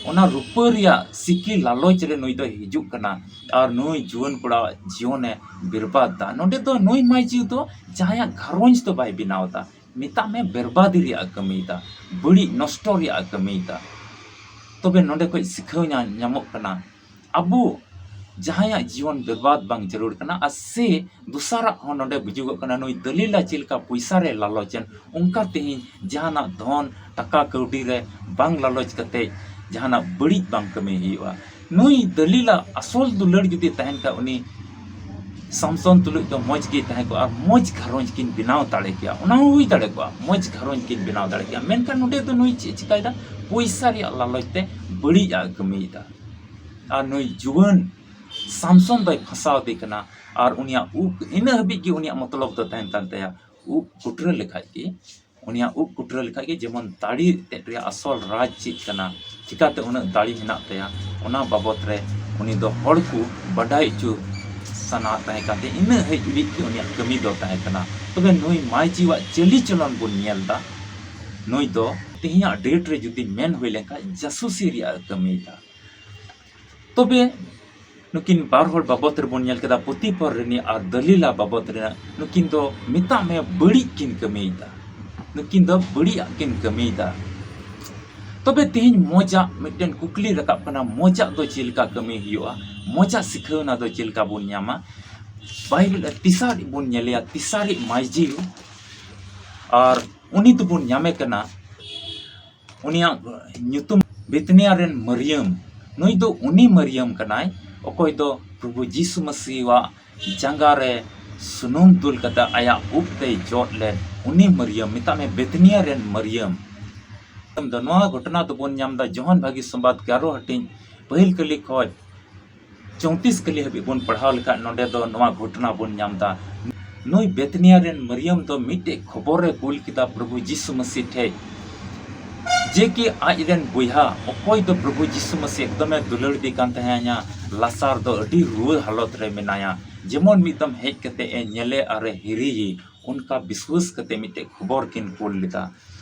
ᱚᱱᱟ ᱨᱩᱯᱟᱹ ᱨᱮᱭᱟᱜ ᱥᱤᱠᱤ ᱞᱟᱞᱚᱪ ᱨᱮ ᱱᱩᱭ ᱫᱚᱭ ᱦᱤᱡᱩᱜ ᱠᱟᱱᱟ, ᱟᱨ ᱱᱩᱭ ᱡᱩᱣᱟᱹᱱ ᱠᱚᱲᱟᱣᱟᱜ ᱡᱤᱭᱚᱱᱮ ᱵᱮᱨᱵᱟᱫ ᱫᱟ᱾ ᱱᱚᱰᱮ ᱫᱚ ᱱᱩᱭ ᱢᱟᱹᱭ ᱡᱤᱣᱤ ᱫᱚ ᱡᱟᱦᱟᱸᱭᱟᱜ ᱜᱷᱟᱨᱚᱸᱡᱽ ᱫᱚ ᱵᱟᱭ ᱵᱮᱱᱟᱣ ᱫᱟ, ᱢᱮᱛᱟᱜ ᱢᱮ ᱵᱮᱨᱵᱟᱫᱤ ᱨᱮᱭᱟᱜ ᱮ ᱠᱟᱹᱢᱤᱭᱮᱫᱟ, ᱵᱟᱹᱲᱤᱡ ᱱᱚᱥᱴᱚ ᱨᱮᱭᱟᱜ ᱮ ᱠᱟᱹᱢᱤᱭᱮᱫᱟ᱾ ᱛᱚᱵᱮ ᱱᱚᱰᱮ ᱠᱷᱚᱡ ᱥᱤᱠᱷᱟᱹᱣ ᱧᱟ-, ᱧᱟᱢᱚᱜ ᱠᱟᱱᱟ, ᱟᱵᱚ ᱡᱟᱦᱟᱸᱭᱟᱜ ᱡᱤᱭᱚᱱ ᱵᱮᱨᱵᱟᱫ ᱵᱟᱝ ᱡᱟᱹᱨᱩᱲ ᱠᱟᱱᱟ, ᱟᱨ ᱥᱮ ᱫᱚᱥᱟᱨᱟᱜ ᱦᱚᱸ ᱱᱚᱰᱮ ᱵᱩᱡᱩᱜᱚᱜ ᱠᱟᱱᱟ, ᱱᱩᱭ ᱫᱟᱹᱞᱤᱞᱟ ᱪᱮᱫ ᱞᱮᱠᱟ ᱯᱚᱭᱥᱟ ᱨᱮ ᱞᱟᱞᱚᱪᱮᱱ, ᱚᱱᱠᱟ ᱛᱮᱦᱮᱧ ᱡᱟᱦᱟᱱᱟᱜ ᱫᱷᱚᱱ ᱴᱟᱠᱟ ᱠᱟᱹᱣᱰᱤ ᱨᱮ ᱵᱟᱝ ᱞᱟᱞᱚᱪ ᱠᱟᱛᱮ ᱡᱟᱦᱟᱱᱟᱜ ᱵᱟᱹᱲᱤᱡ ᱵᱟᱝ ᱠᱟᱹᱢᱤ ᱦᱩᱭᱩᱜᱼᱟ᱾ ᱱᱩᱭ ᱫᱟᱹᱞᱤᱞᱟ ᱟᱥᱚᱞ ᱫᱩᱞᱟᱹᱲ ᱡᱩᱫᱤ ᱛᱟᱦᱮᱱ ᱠᱷᱟᱱ, ᱩᱱᱤ ᱥᱟᱢᱥᱚᱱ ᱛᱩᱞᱩᱡ ᱫᱚ ᱢᱚᱡᱽ ᱜᱮ ᱛᱟᱦᱮᱸ ᱠᱚᱜᱼᱟ ᱟᱨ ᱢᱚᱡᱽ ᱜᱷᱟᱨᱚᱸᱡᱽ ᱠᱤᱱ ᱵᱮᱱᱟᱣ ᱫᱟᱲᱮ ᱠᱮᱭᱟ᱾ ᱚᱱᱟ ᱦᱚᱸ ᱦᱩᱭ ᱫᱟᱲᱮ ᱠᱚᱜᱼᱟ, ᱢᱚᱡᱽ ᱜᱷᱟᱨᱚᱸᱡᱽ ᱠᱤᱱ ᱵᱮᱱᱟᱣ ᱫᱟᱲᱮ ᱠᱮᱭᱟ᱾ ᱢᱮᱱᱠᱷᱟᱱ ᱱᱚᱰᱮ ᱫᱚ ᱱᱩᱭ ᱪᱮᱫ ᱪᱤᱠᱟᱭᱮᱫᱟ? ᱯᱚᱭᱥᱟ ᱨᱮᱭᱟᱜ ᱞᱟᱞᱚᱪ ᱛᱮ ᱵᱟᱹᱲᱤᱡ ᱟᱜ ᱠᱟᱹᱢᱤᱭᱮᱫᱟ᱾ ᱟᱨ ᱱᱩᱭ ᱡᱩᱣᱟᱹᱱ ᱥᱟᱢᱥᱚᱱ ᱫᱚᱭ ᱯᱷᱟᱸᱥᱟᱣ ᱫᱮ ᱠᱟᱱᱟ᱾ ᱟᱨ ᱩᱱᱤᱭᱟᱜ ᱩᱵ, ᱤᱱᱟᱹ ᱦᱟᱹᱵᱤᱡ ᱜᱮ ᱩᱱᱤᱭᱟᱜ ᱢᱚᱛᱞᱚᱵ ᱫᱚ ᱛᱟᱦᱮᱱ ᱠᱟᱱ ᱛᱟᱭᱟ, ᱩᱵ ᱠᱩᱴᱨᱟᱹ ᱞᱮᱠᱷᱟᱡ ᱜᱮ, ᱩᱱᱤᱭᱟᱜ ᱩᱵ ᱠᱩᱴᱨᱟᱹ ᱞᱮᱠᱷᱟᱡ ᱜᱮ, ᱡᱮᱢᱚᱱ ᱫᱟᱲᱮ ᱛᱮᱫ ᱨᱮᱭᱟᱜ ᱟᱥᱚᱞ ᱨᱟᱡᱽ ᱪᱮᱫ ᱠᱟᱱᱟ, ᱪᱤᱠᱟᱛᱮ ᱩᱱᱟᱹᱜ ᱫᱟᱲᱮ ᱢᱮᱱᱟᱜ ᱛᱟᱭᱟ, ᱚᱱᱟ ᱵᱟᱵᱚᱛ ᱨᱮ ᱩᱱᱤ ᱫᱚ ᱦᱚᱲ ᱠᱚ ᱵᱟᱰᱟᱭ ᱦᱚᱪᱚ ᱥᱟᱱᱟ ᱛᱟᱦᱮᱸ ᱠᱟᱱ ᱛᱟᱭᱟ᱾ ᱤᱱᱟᱹ ᱦᱟᱹᱵᱤᱡ ᱜᱮ ᱩᱱᱤᱭᱟᱜ ᱠᱟᱹᱢᱤ ᱫᱚ ᱛᱟᱦᱮᱸ ᱠᱟᱱᱟ᱾ ᱛᱚᱵᱮ ᱱᱩᱭ ᱢᱟᱹᱡᱷᱤᱣᱟᱜ ᱪᱟᱹᱞᱤ ᱪᱚᱞᱚᱱ ᱵᱚᱱ ᱧᱮᱞ ᱮᱫᱟ, ᱱᱩᱭ ᱫᱚ ᱛᱮᱦᱮᱧᱟᱜ date ᱨᱮ ᱡᱩᱫᱤ ᱢᱮᱱ ᱦᱩᱭ ᱞᱮᱱᱠᱷᱟᱱ ᱡᱟᱥᱩᱥᱤ ᱨᱮᱭᱟᱜ ᱮ ᱠᱟᱹᱢᱤᱭᱮᱫᱟ᱾ ᱛᱚᱵᱮ ᱱᱩᱠᱤᱱ ᱵᱟᱨ ᱦᱚᱲ ᱵᱟᱵᱚᱛ ᱨᱮᱵᱚᱱ ᱧᱮᱞ ᱠᱮᱫᱟ, ᱯᱚᱛᱤᱯᱷᱚᱨ ᱨᱤᱱᱤᱡ ᱟᱨ ᱫᱟᱹᱞᱤᱞᱟ ᱵᱟᱵᱚᱛ ᱨᱮᱱᱟᱜ, ᱱᱩᱠᱤᱱ ᱫᱚ ᱢᱮᱛᱟᱜ ᱢᱮ ᱵᱟᱹᱲᱤᱡ ᱠᱤᱱ ᱠᱟᱹᱢᱤᱭᱮᱫᱟ, ᱱᱩᱠᱤᱱ ᱫᱚ ᱵᱟᱹᱲᱤᱡᱟᱜ ᱠᱤᱱ ᱠᱟᱹᱢᱤᱭᱮᱫᱟ᱾ ᱛᱚᱵᱮ ᱛᱮᱦᱮᱧ ᱢᱚᱡᱟᱜ ᱢᱤᱫᱴᱮᱱ ᱠᱩᱠᱞᱤ ᱨᱟᱠᱟᱵ ᱠᱟᱱᱟ, ᱢᱚᱡᱟᱜ ᱫᱚ ᱪᱮᱫ ᱞᱮᱠᱟ ᱠᱟᱹᱢᱤ ᱦᱩᱭᱩᱜᱼᱟ? ᱢᱚᱡᱟᱜ ᱥᱤᱠᱷᱟᱹᱣᱱᱟ ᱫᱚ ᱪᱮᱫ ᱞᱮᱠᱟ ᱵᱚᱱ ᱧᱟᱢᱟ? ᱵᱟᱭᱵᱮᱞ ᱨᱮ ᱛᱮᱥᱟᱨᱤᱡ ᱵᱚᱱ ᱧᱮᱞᱮᱭᱟ, ᱛᱮᱥᱟᱨᱤᱡ ᱢᱟᱹᱡᱷᱤ, ᱟᱨ ᱩᱱᱤ ᱫᱚᱵᱚᱱ ᱧᱟᱢᱮ ᱠᱟᱱᱟ, ᱩᱱᱤᱭᱟᱜ ᱧᱩᱛᱩᱢ ᱵᱮᱛᱱᱤᱭᱟ ᱨᱮᱱ ᱢᱟᱹᱨᱭᱟᱹᱢ᱾ ᱱᱩᱭ ᱫᱚ ᱩᱱᱤ ᱢᱟᱹᱨᱭᱟᱹᱢ ᱠᱟᱱᱟᱭ, ᱚᱠᱚᱭ ᱫᱚ ᱯᱨᱚᱵᱷᱩ ᱡᱤᱥᱩ ᱢᱟᱹᱥᱤᱣᱟᱜ ᱡᱟᱸᱜᱟ ᱨᱮ ᱥᱩᱱᱩᱢ ᱫᱩᱞ ᱠᱟᱛᱮ ᱟᱭᱟᱜ ᱩᱵ ᱛᱮᱭ ᱡᱚᱫ ᱞᱮᱫ᱾ ᱩᱱᱤ ᱢᱟᱹᱨᱭᱟᱹᱢ, ᱢᱮᱛᱟᱜ ᱢᱮ ᱵᱮᱛᱱᱤᱭᱟ ᱨᱮᱱ ᱢᱟᱹᱨᱭᱟᱹᱢ᱾ ᱫᱚ ᱱᱚᱣᱟ ᱜᱷᱚᱴᱚᱱᱟ ᱫᱚᱵᱚᱱ ᱧᱟᱢ ᱮᱫᱟ ᱡᱚᱦᱚᱱ ᱵᱷᱟᱹᱜᱤ ᱥᱚᱢᱵᱟᱫ ᱜᱮᱞ ᱦᱟᱹᱴᱤᱧ ᱯᱟᱹᱦᱤᱞ ᱠᱟᱹᱞᱤ ᱠᱷᱚᱱ ᱪᱳᱭᱛᱨᱤᱥ ᱠᱟᱹᱞᱤ ᱦᱟᱹᱵᱤᱡ ᱵᱚᱱ ᱯᱟᱲᱦᱟᱣ ᱞᱮᱠᱷᱟᱱ, ᱱᱚᱰᱮ ᱫᱚ ᱱᱚᱣᱟ ᱜᱷᱚᱴᱚᱱᱟ ᱵᱚᱱ ᱧᱟᱢ ᱮᱫᱟ᱾ ᱱᱩᱭ ᱵᱮᱛᱱᱤᱭᱟ ᱨᱮᱱ ᱢᱟᱹᱨᱭᱟᱹᱢ ᱫᱚ ᱢᱤᱫᱴᱮᱡ ᱠᱷᱚᱵᱚᱨᱮ ᱠᱩᱞ ᱠᱮᱫᱟ ᱯᱨᱚᱵᱷᱩ ᱡᱤᱥᱩ ᱢᱟᱹᱥᱤ ᱴᱷᱮᱡ, ᱡᱮ ᱠᱤ ᱟᱡ ᱨᱮᱱ ᱵᱚᱭᱦᱟ, ᱚᱠᱚᱭ ᱫᱚ ᱯᱨᱚᱵᱷᱩ ᱡᱤᱥᱩ ᱢᱟᱹᱥᱤ ᱮᱠᱫᱚᱢᱮ ᱫᱩᱞᱟᱹᱲ ᱫᱮ ᱠᱟᱱ ᱛᱟᱦᱮᱸᱭᱟ, ᱞᱟᱥᱟᱨ ᱫᱚ ᱟᱹᱰᱤ ᱨᱩᱣᱟᱹ ᱦᱟᱞᱚᱛ ᱨᱮ ᱢᱮᱱᱟᱭᱟ, ᱡᱮᱢᱚᱱ ᱢᱤᱫ ᱫᱚᱢ ᱦᱮᱡ ᱠᱟᱛᱮ ᱮ ᱧᱮᱞᱮ ᱟᱨ ᱮ ᱦᱤᱨᱤᱭᱮ, ᱚᱱᱠᱟ ᱵᱤᱥᱣᱟᱹᱥ ᱠᱟᱛᱮ ᱢᱤᱫᱴᱮᱡ ᱠᱷᱚᱵᱚᱨ ᱠᱤᱱ ᱠᱩᱞ ᱞᱮᱫᱟ᱾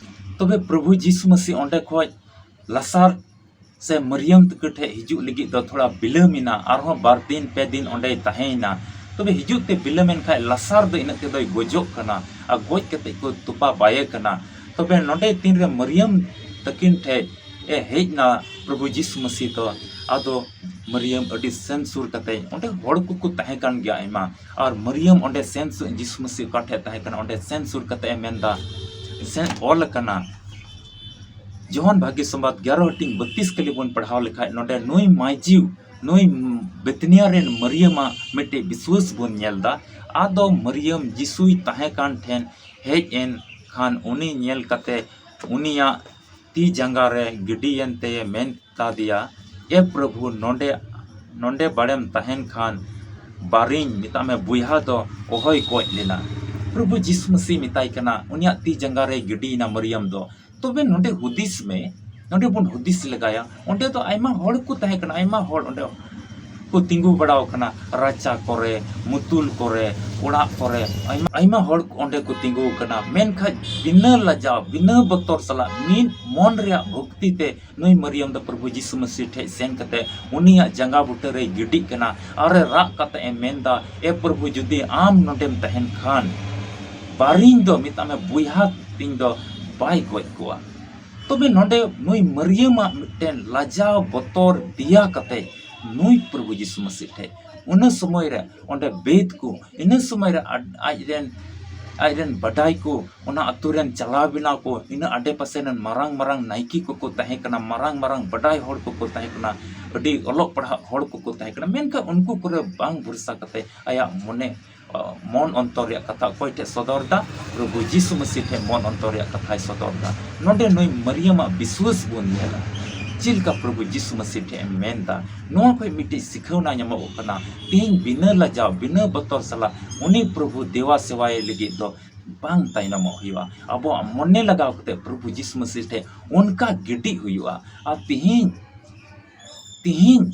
ᱛᱚᱵᱮ ᱯᱨᱚᱵᱷᱩ ᱡᱤᱥᱩ ᱢᱟᱹᱥᱤ ᱚᱸᱰᱮ ᱠᱷᱚᱡ ᱞᱟᱥᱟᱨ ᱥᱮ ᱢᱟᱹᱨᱭᱟᱹᱢ ᱛᱟᱠᱚ ᱴᱷᱮᱡ ᱦᱤᱡᱩᱜ ᱞᱟᱹᱜᱤᱫ ᱫᱚ ᱛᱷᱚᱲᱟ ᱵᱤᱞᱚᱢ ᱮᱱᱟ, ᱟᱨᱦᱚᱸ ᱵᱟᱨ ᱫᱤᱱ ᱯᱮ ᱫᱤᱱ ᱚᱸᱰᱮᱭ ᱛᱟᱦᱮᱸᱭᱮᱱᱟ᱾ ᱛᱚᱵᱮ ᱦᱤᱡᱩᱜ ᱛᱮ ᱵᱤᱞᱚᱢ ᱮᱱ ᱠᱷᱟᱡ ᱞᱟᱥᱟᱨ ᱫᱚ ᱤᱱᱟᱹᱜ ᱛᱮᱫᱚᱭ ᱜᱚᱡᱚᱜ ᱠᱟᱱᱟ, ᱟᱨ ᱜᱚᱡ ᱠᱟᱛᱮ ᱠᱚ ᱛᱚᱯᱟ ᱵᱟᱭᱮ ᱠᱟᱱᱟ᱾ ᱛᱚᱵᱮ ᱱᱚᱰᱮ ᱛᱤᱱᱨᱮ ᱢᱟᱹᱨᱭᱟᱹᱢ ᱛᱟᱹᱠᱤᱱ ᱴᱷᱮᱡ ᱮ ᱦᱮᱡ ᱮᱱᱟ ᱯᱨᱚᱵᱷᱩ ᱡᱤᱥᱩ ᱢᱟᱹᱥᱤ ᱫᱚ, ᱟᱫᱚ ᱢᱟᱹᱨᱭᱟᱹᱢ ᱟᱹᱰᱤ ᱥᱮᱱ ᱥᱩᱨ ᱠᱟᱛᱮ, ᱚᱸᱰᱮ ᱦᱚᱲ ᱠᱚᱠᱚ ᱛᱟᱦᱮᱸ ᱠᱟᱱ ᱜᱮᱭᱟ ᱟᱭᱢᱟ, ᱟᱨ ᱢᱟᱹᱨᱭᱟᱹᱢ ᱚᱸᱰᱮ ᱥᱮᱱ ᱥᱩᱨ, ᱡᱤᱥᱩ ᱢᱟᱹᱥᱤ ᱚᱠᱟ ᱴᱷᱮᱡ ᱛᱟᱦᱮᱸ ᱠᱟᱱᱟ, ᱚᱸᱰᱮ ᱥᱮᱱ ᱥᱩᱨ ᱠᱟᱛᱮ ᱮ ᱢᱮᱱᱫᱟ, ᱥᱮᱱ ᱚᱞ ᱟᱠᱟᱱᱟ, ᱡᱚᱦᱟᱱ ᱵᱷᱟᱹᱜᱤ ᱥᱚᱢᱵᱟᱫ ᱜᱮᱞ ᱟᱨᱮ ᱦᱟᱹᱴᱤᱧ ᱵᱟᱹᱛᱤᱥ ᱠᱟᱹᱞᱤ ᱵᱚᱱ ᱯᱟᱲᱦᱟᱣ ᱞᱮᱠᱷᱟᱡ, ᱱᱚᱰᱮ ᱱᱩᱭ ᱢᱟᱹᱭᱡᱤᱣ, ᱱᱩᱭ ᱵᱮᱛᱱᱤᱭᱟ ᱨᱮᱱ ᱢᱟᱹᱨᱤᱭᱟᱹᱢᱟᱜ ᱢᱤᱫᱴᱮᱡ ᱵᱤᱥᱣᱟᱹᱥ ᱵᱚᱱ ᱧᱮᱞ ᱫᱟ᱾ ᱟᱫᱚ ᱢᱟᱹᱨᱤᱭᱟᱹᱢ ᱡᱤᱥᱩᱭ ᱛᱟᱦᱮᱸ ᱠᱟᱱ ᱴᱷᱮᱱ ᱦᱮᱡ ᱮᱱ ᱠᱷᱟᱱ, ᱩᱱᱤ ᱧᱮᱞ ᱠᱟᱛᱮ ᱩᱱᱤᱭᱟᱜ ᱛᱤ ᱡᱟᱸᱜᱟ ᱨᱮ ᱜᱤᱰᱤᱭᱮᱱ ᱛᱮᱭᱮ ᱢᱮᱱ ᱛᱟᱫᱮᱭᱟ, "ᱮ ᱯᱨᱚᱵᱷᱩ, ᱱᱚᱰᱮ, ᱱᱚᱰᱮ ᱵᱟᱲᱮᱢ ᱛᱟᱦᱮᱱ ᱠᱷᱟᱱ, ᱵᱟᱨᱤᱧ, ᱢᱮᱛᱟᱜ ᱢᱮ, ᱵᱚᱭᱦᱟ ᱫᱚ ᱚᱦᱚᱭ ᱜᱚᱡ ᱞᱮᱱᱟ᱾" ᱯᱨᱚᱵᱷᱩ ᱡᱤᱥᱩ ᱢᱟᱹᱥᱤ ᱢᱮᱛᱟᱭ ᱠᱟᱱᱟ, ᱩᱱᱤᱭᱟᱜ ᱛᱤ ᱡᱟᱸᱜᱟ ᱨᱮ ᱜᱤᱰᱤᱭᱮᱱᱟ ᱢᱟᱹᱨᱤᱭᱟᱢ ᱫᱚ᱾ ᱛᱚᱵᱮ ᱱᱚᱰᱮ ᱦᱩᱫᱤᱥ ᱢᱮ, ᱱᱚᱰᱮ ᱵᱚᱱ ᱦᱩᱫᱤᱥ ᱞᱮᱜᱟᱭᱟ᱾ ᱚᱸᱰᱮ ᱫᱚ ᱟᱭᱢᱟ ᱦᱚᱲ ᱠᱚ ᱛᱟᱦᱮᱸ ᱠᱟᱱᱟ, ᱟᱭᱢᱟ ᱦᱚᱲ ᱚᱸᱰᱮ ᱠᱚ ᱛᱤᱸᱜᱩ ᱵᱟᱲᱟᱣ ᱠᱟᱱᱟ, ᱨᱟᱪᱟ ᱠᱚᱨᱮ, ᱢᱩᱛᱩᱞ ᱠᱚᱨᱮ, ᱚᱲᱟᱜ ᱠᱚᱨᱮ, ᱟᱭᱢᱟ, ᱟᱭᱢᱟ ᱦᱚᱲ ᱚᱸᱰᱮ ᱠᱚ ᱛᱤᱸᱜᱩ ᱠᱟᱱᱟ᱾ ᱢᱮᱱᱠᱷᱟᱱ ᱵᱤᱱᱟᱹ ᱞᱟᱡᱟᱣ, ᱵᱤᱱᱟᱹ ᱵᱚᱛᱚᱨ ᱥᱟᱞᱟᱜ, ᱢᱤᱫ ᱢᱚᱱ ᱨᱮᱭᱟᱜ ᱵᱷᱚᱠᱛᱤ ᱛᱮ ᱱᱩᱭ ᱢᱟᱹᱨᱤᱭᱟᱢ ᱫᱚ ᱯᱨᱚᱵᱷᱩ ᱡᱤᱥᱩ ᱢᱟᱹᱥᱤ ᱴᱷᱮᱡ ᱥᱮᱱ ᱠᱟᱛᱮ ᱩᱱᱤᱭᱟᱜ ᱡᱟᱸᱜᱟ ᱵᱩᱴᱟᱹ ᱨᱮᱭ ᱜᱤᱰᱤᱜ ᱠᱟᱱᱟ ᱟᱨ ᱮ ᱨᱟᱜ ᱠᱟᱛᱮ ᱮ ᱢᱮᱱᱫᱟ, "ᱮ ᱯᱨᱚᱵᱷᱩ, ᱡᱩᱫᱤ ᱟᱢ ᱱᱚᱰᱮᱢ ᱛᱟᱦᱮᱱ ᱠᱷᱟᱱ, ᱵᱟᱨᱤᱧ ᱫᱚ, ᱢᱮᱛᱟᱜ ᱢᱮ, ᱵᱚᱭᱦᱟ ᱛᱤᱧ ᱫᱚ ᱵᱟᱭ ᱜᱚᱡ ᱠᱚᱣᱟ᱾" ᱛᱚᱵᱮ ᱱᱚᱰᱮ ᱱᱩᱭ ᱢᱟᱹᱨᱤᱭᱟᱹᱢᱟᱜ ᱢᱤᱫᱴᱮᱱ ᱞᱟᱡᱟᱣ ᱵᱚᱛᱚᱨ ᱫᱮᱭᱟ ᱠᱟᱛᱮ ᱱᱩᱭ ᱯᱨᱚᱵᱷᱩ ᱡᱤᱥᱩ ᱢᱟᱹᱥᱤ ᱴᱷᱮᱡ, ᱚᱱᱟ ᱥᱚᱢᱚᱭ ᱨᱮ ᱚᱸᱰᱮ ᱵᱮᱫ ᱠᱚ, ᱤᱱᱟᱹ ᱥᱚᱢᱚᱭ ᱨᱮ ᱟᱡ, ᱟᱡ ᱨᱮᱱ, ᱟᱡ ᱨᱮᱱ ᱵᱟᱰᱟᱭ ᱠᱚ, ᱚᱱᱟ ᱟᱛᱳ ᱨᱮᱱ ᱪᱟᱞᱟᱣ ᱵᱮᱱᱟᱣ ᱠᱚ, ᱤᱱᱟᱹ ᱟᱰᱮ ᱯᱟᱥᱮ ᱨᱮᱱ ᱢᱟᱨᱟᱝ ᱢᱟᱨᱟᱝ ᱱᱟᱭᱠᱮ ᱠᱚᱠᱚ ᱛᱟᱦᱮᱸ ᱠᱟᱱᱟ, ᱢᱟᱨᱟᱝ ᱢᱟᱨᱟᱝ ᱵᱟᱰᱟᱭ ᱦᱚᱲ ᱠᱚᱠᱚ ᱛᱟᱦᱮᱸ ᱠᱟᱱᱟ, ᱟᱹᱰᱤ ᱚᱞᱚᱜ ᱯᱟᱲᱦᱟᱜ ᱦᱚᱲ ᱠᱚᱠᱚ ᱛᱟᱦᱮᱸ ᱠᱟᱱᱟ᱾ ᱢᱮᱱᱠᱷᱟᱱ ᱩᱱᱠᱩ ᱠᱚᱨᱮ ᱵᱟᱝ ᱵᱷᱚᱨᱥᱟ ᱠᱟᱛᱮ ᱟᱭᱟᱜ ᱢᱚᱱᱮ, ᱟ, ᱢᱚᱱ ᱚᱱᱛᱚᱨ ᱨᱮᱭᱟᱜ ᱠᱟᱛᱷᱟ ᱚᱠᱚᱭ ᱴᱷᱮᱡ ᱥᱚᱫᱚᱨ ᱫᱟ? ᱯᱨᱚᱵᱷᱩ ᱡᱤᱥᱩ ᱢᱟᱹᱥᱤ ᱴᱷᱮᱡ ᱢᱚᱱ ᱚᱱᱛᱚᱨ ᱨᱮᱭᱟᱜ ᱠᱟᱛᱷᱟᱭ ᱥᱚᱫᱚᱨ ᱫᱟ᱾ ᱱᱚᱰᱮ ᱱᱩᱭ ᱢᱟᱹᱨᱤᱭᱟᱢᱟᱜ ᱵᱤᱥᱣᱟᱹᱥ ᱵᱚᱱ ᱧᱮᱞᱟ, ᱪᱮᱫ ᱞᱮᱠᱟ ᱯᱨᱚᱵᱷᱩ ᱡᱤᱥᱩ ᱢᱟᱹᱥᱤ ᱴᱷᱮᱡ ᱮ ᱢᱮᱱ ᱫᱟ᱾ ᱱᱚᱣᱟ ᱠᱷᱚᱡ ᱢᱤᱫᱴᱤᱡ ᱥᱤᱠᱷᱟᱹᱣᱱᱟ ᱧᱟᱢᱚᱜᱚᱜ ᱠᱟᱱᱟ᱾ ᱛᱮᱦᱮᱧ ᱵᱤᱱᱟᱹ ᱞᱟᱡᱟᱣ, ᱵᱤᱱᱟᱹ ᱵᱚᱛᱚᱨ ᱥᱟᱞᱟᱜ ᱩᱱᱤ ᱯᱨᱚᱵᱷᱩ ᱫᱮᱣᱟ ᱥᱮᱣᱟᱭ ᱞᱟᱹᱜᱤᱫ ᱫᱚ ᱵᱟᱝ ᱛᱟᱭᱱᱚᱢᱚᱜ ᱦᱩᱭᱩᱜᱼᱟ᱾ ᱟᱵᱚᱣᱟᱜ ᱢᱚᱱᱮ ᱞᱟᱜᱟᱣ ᱠᱟᱛᱮ ᱯᱨᱚᱵᱷᱩ ᱡᱤᱥᱩ ᱢᱟᱹᱥᱤ ᱴᱷᱮᱡ ᱚᱱᱠᱟ ᱜᱤᱰᱤᱜ ᱦᱩᱭᱩᱜᱼᱟ᱾ ᱟᱨ ᱛᱤᱦᱤᱧ, ᱛᱤᱦᱤᱧ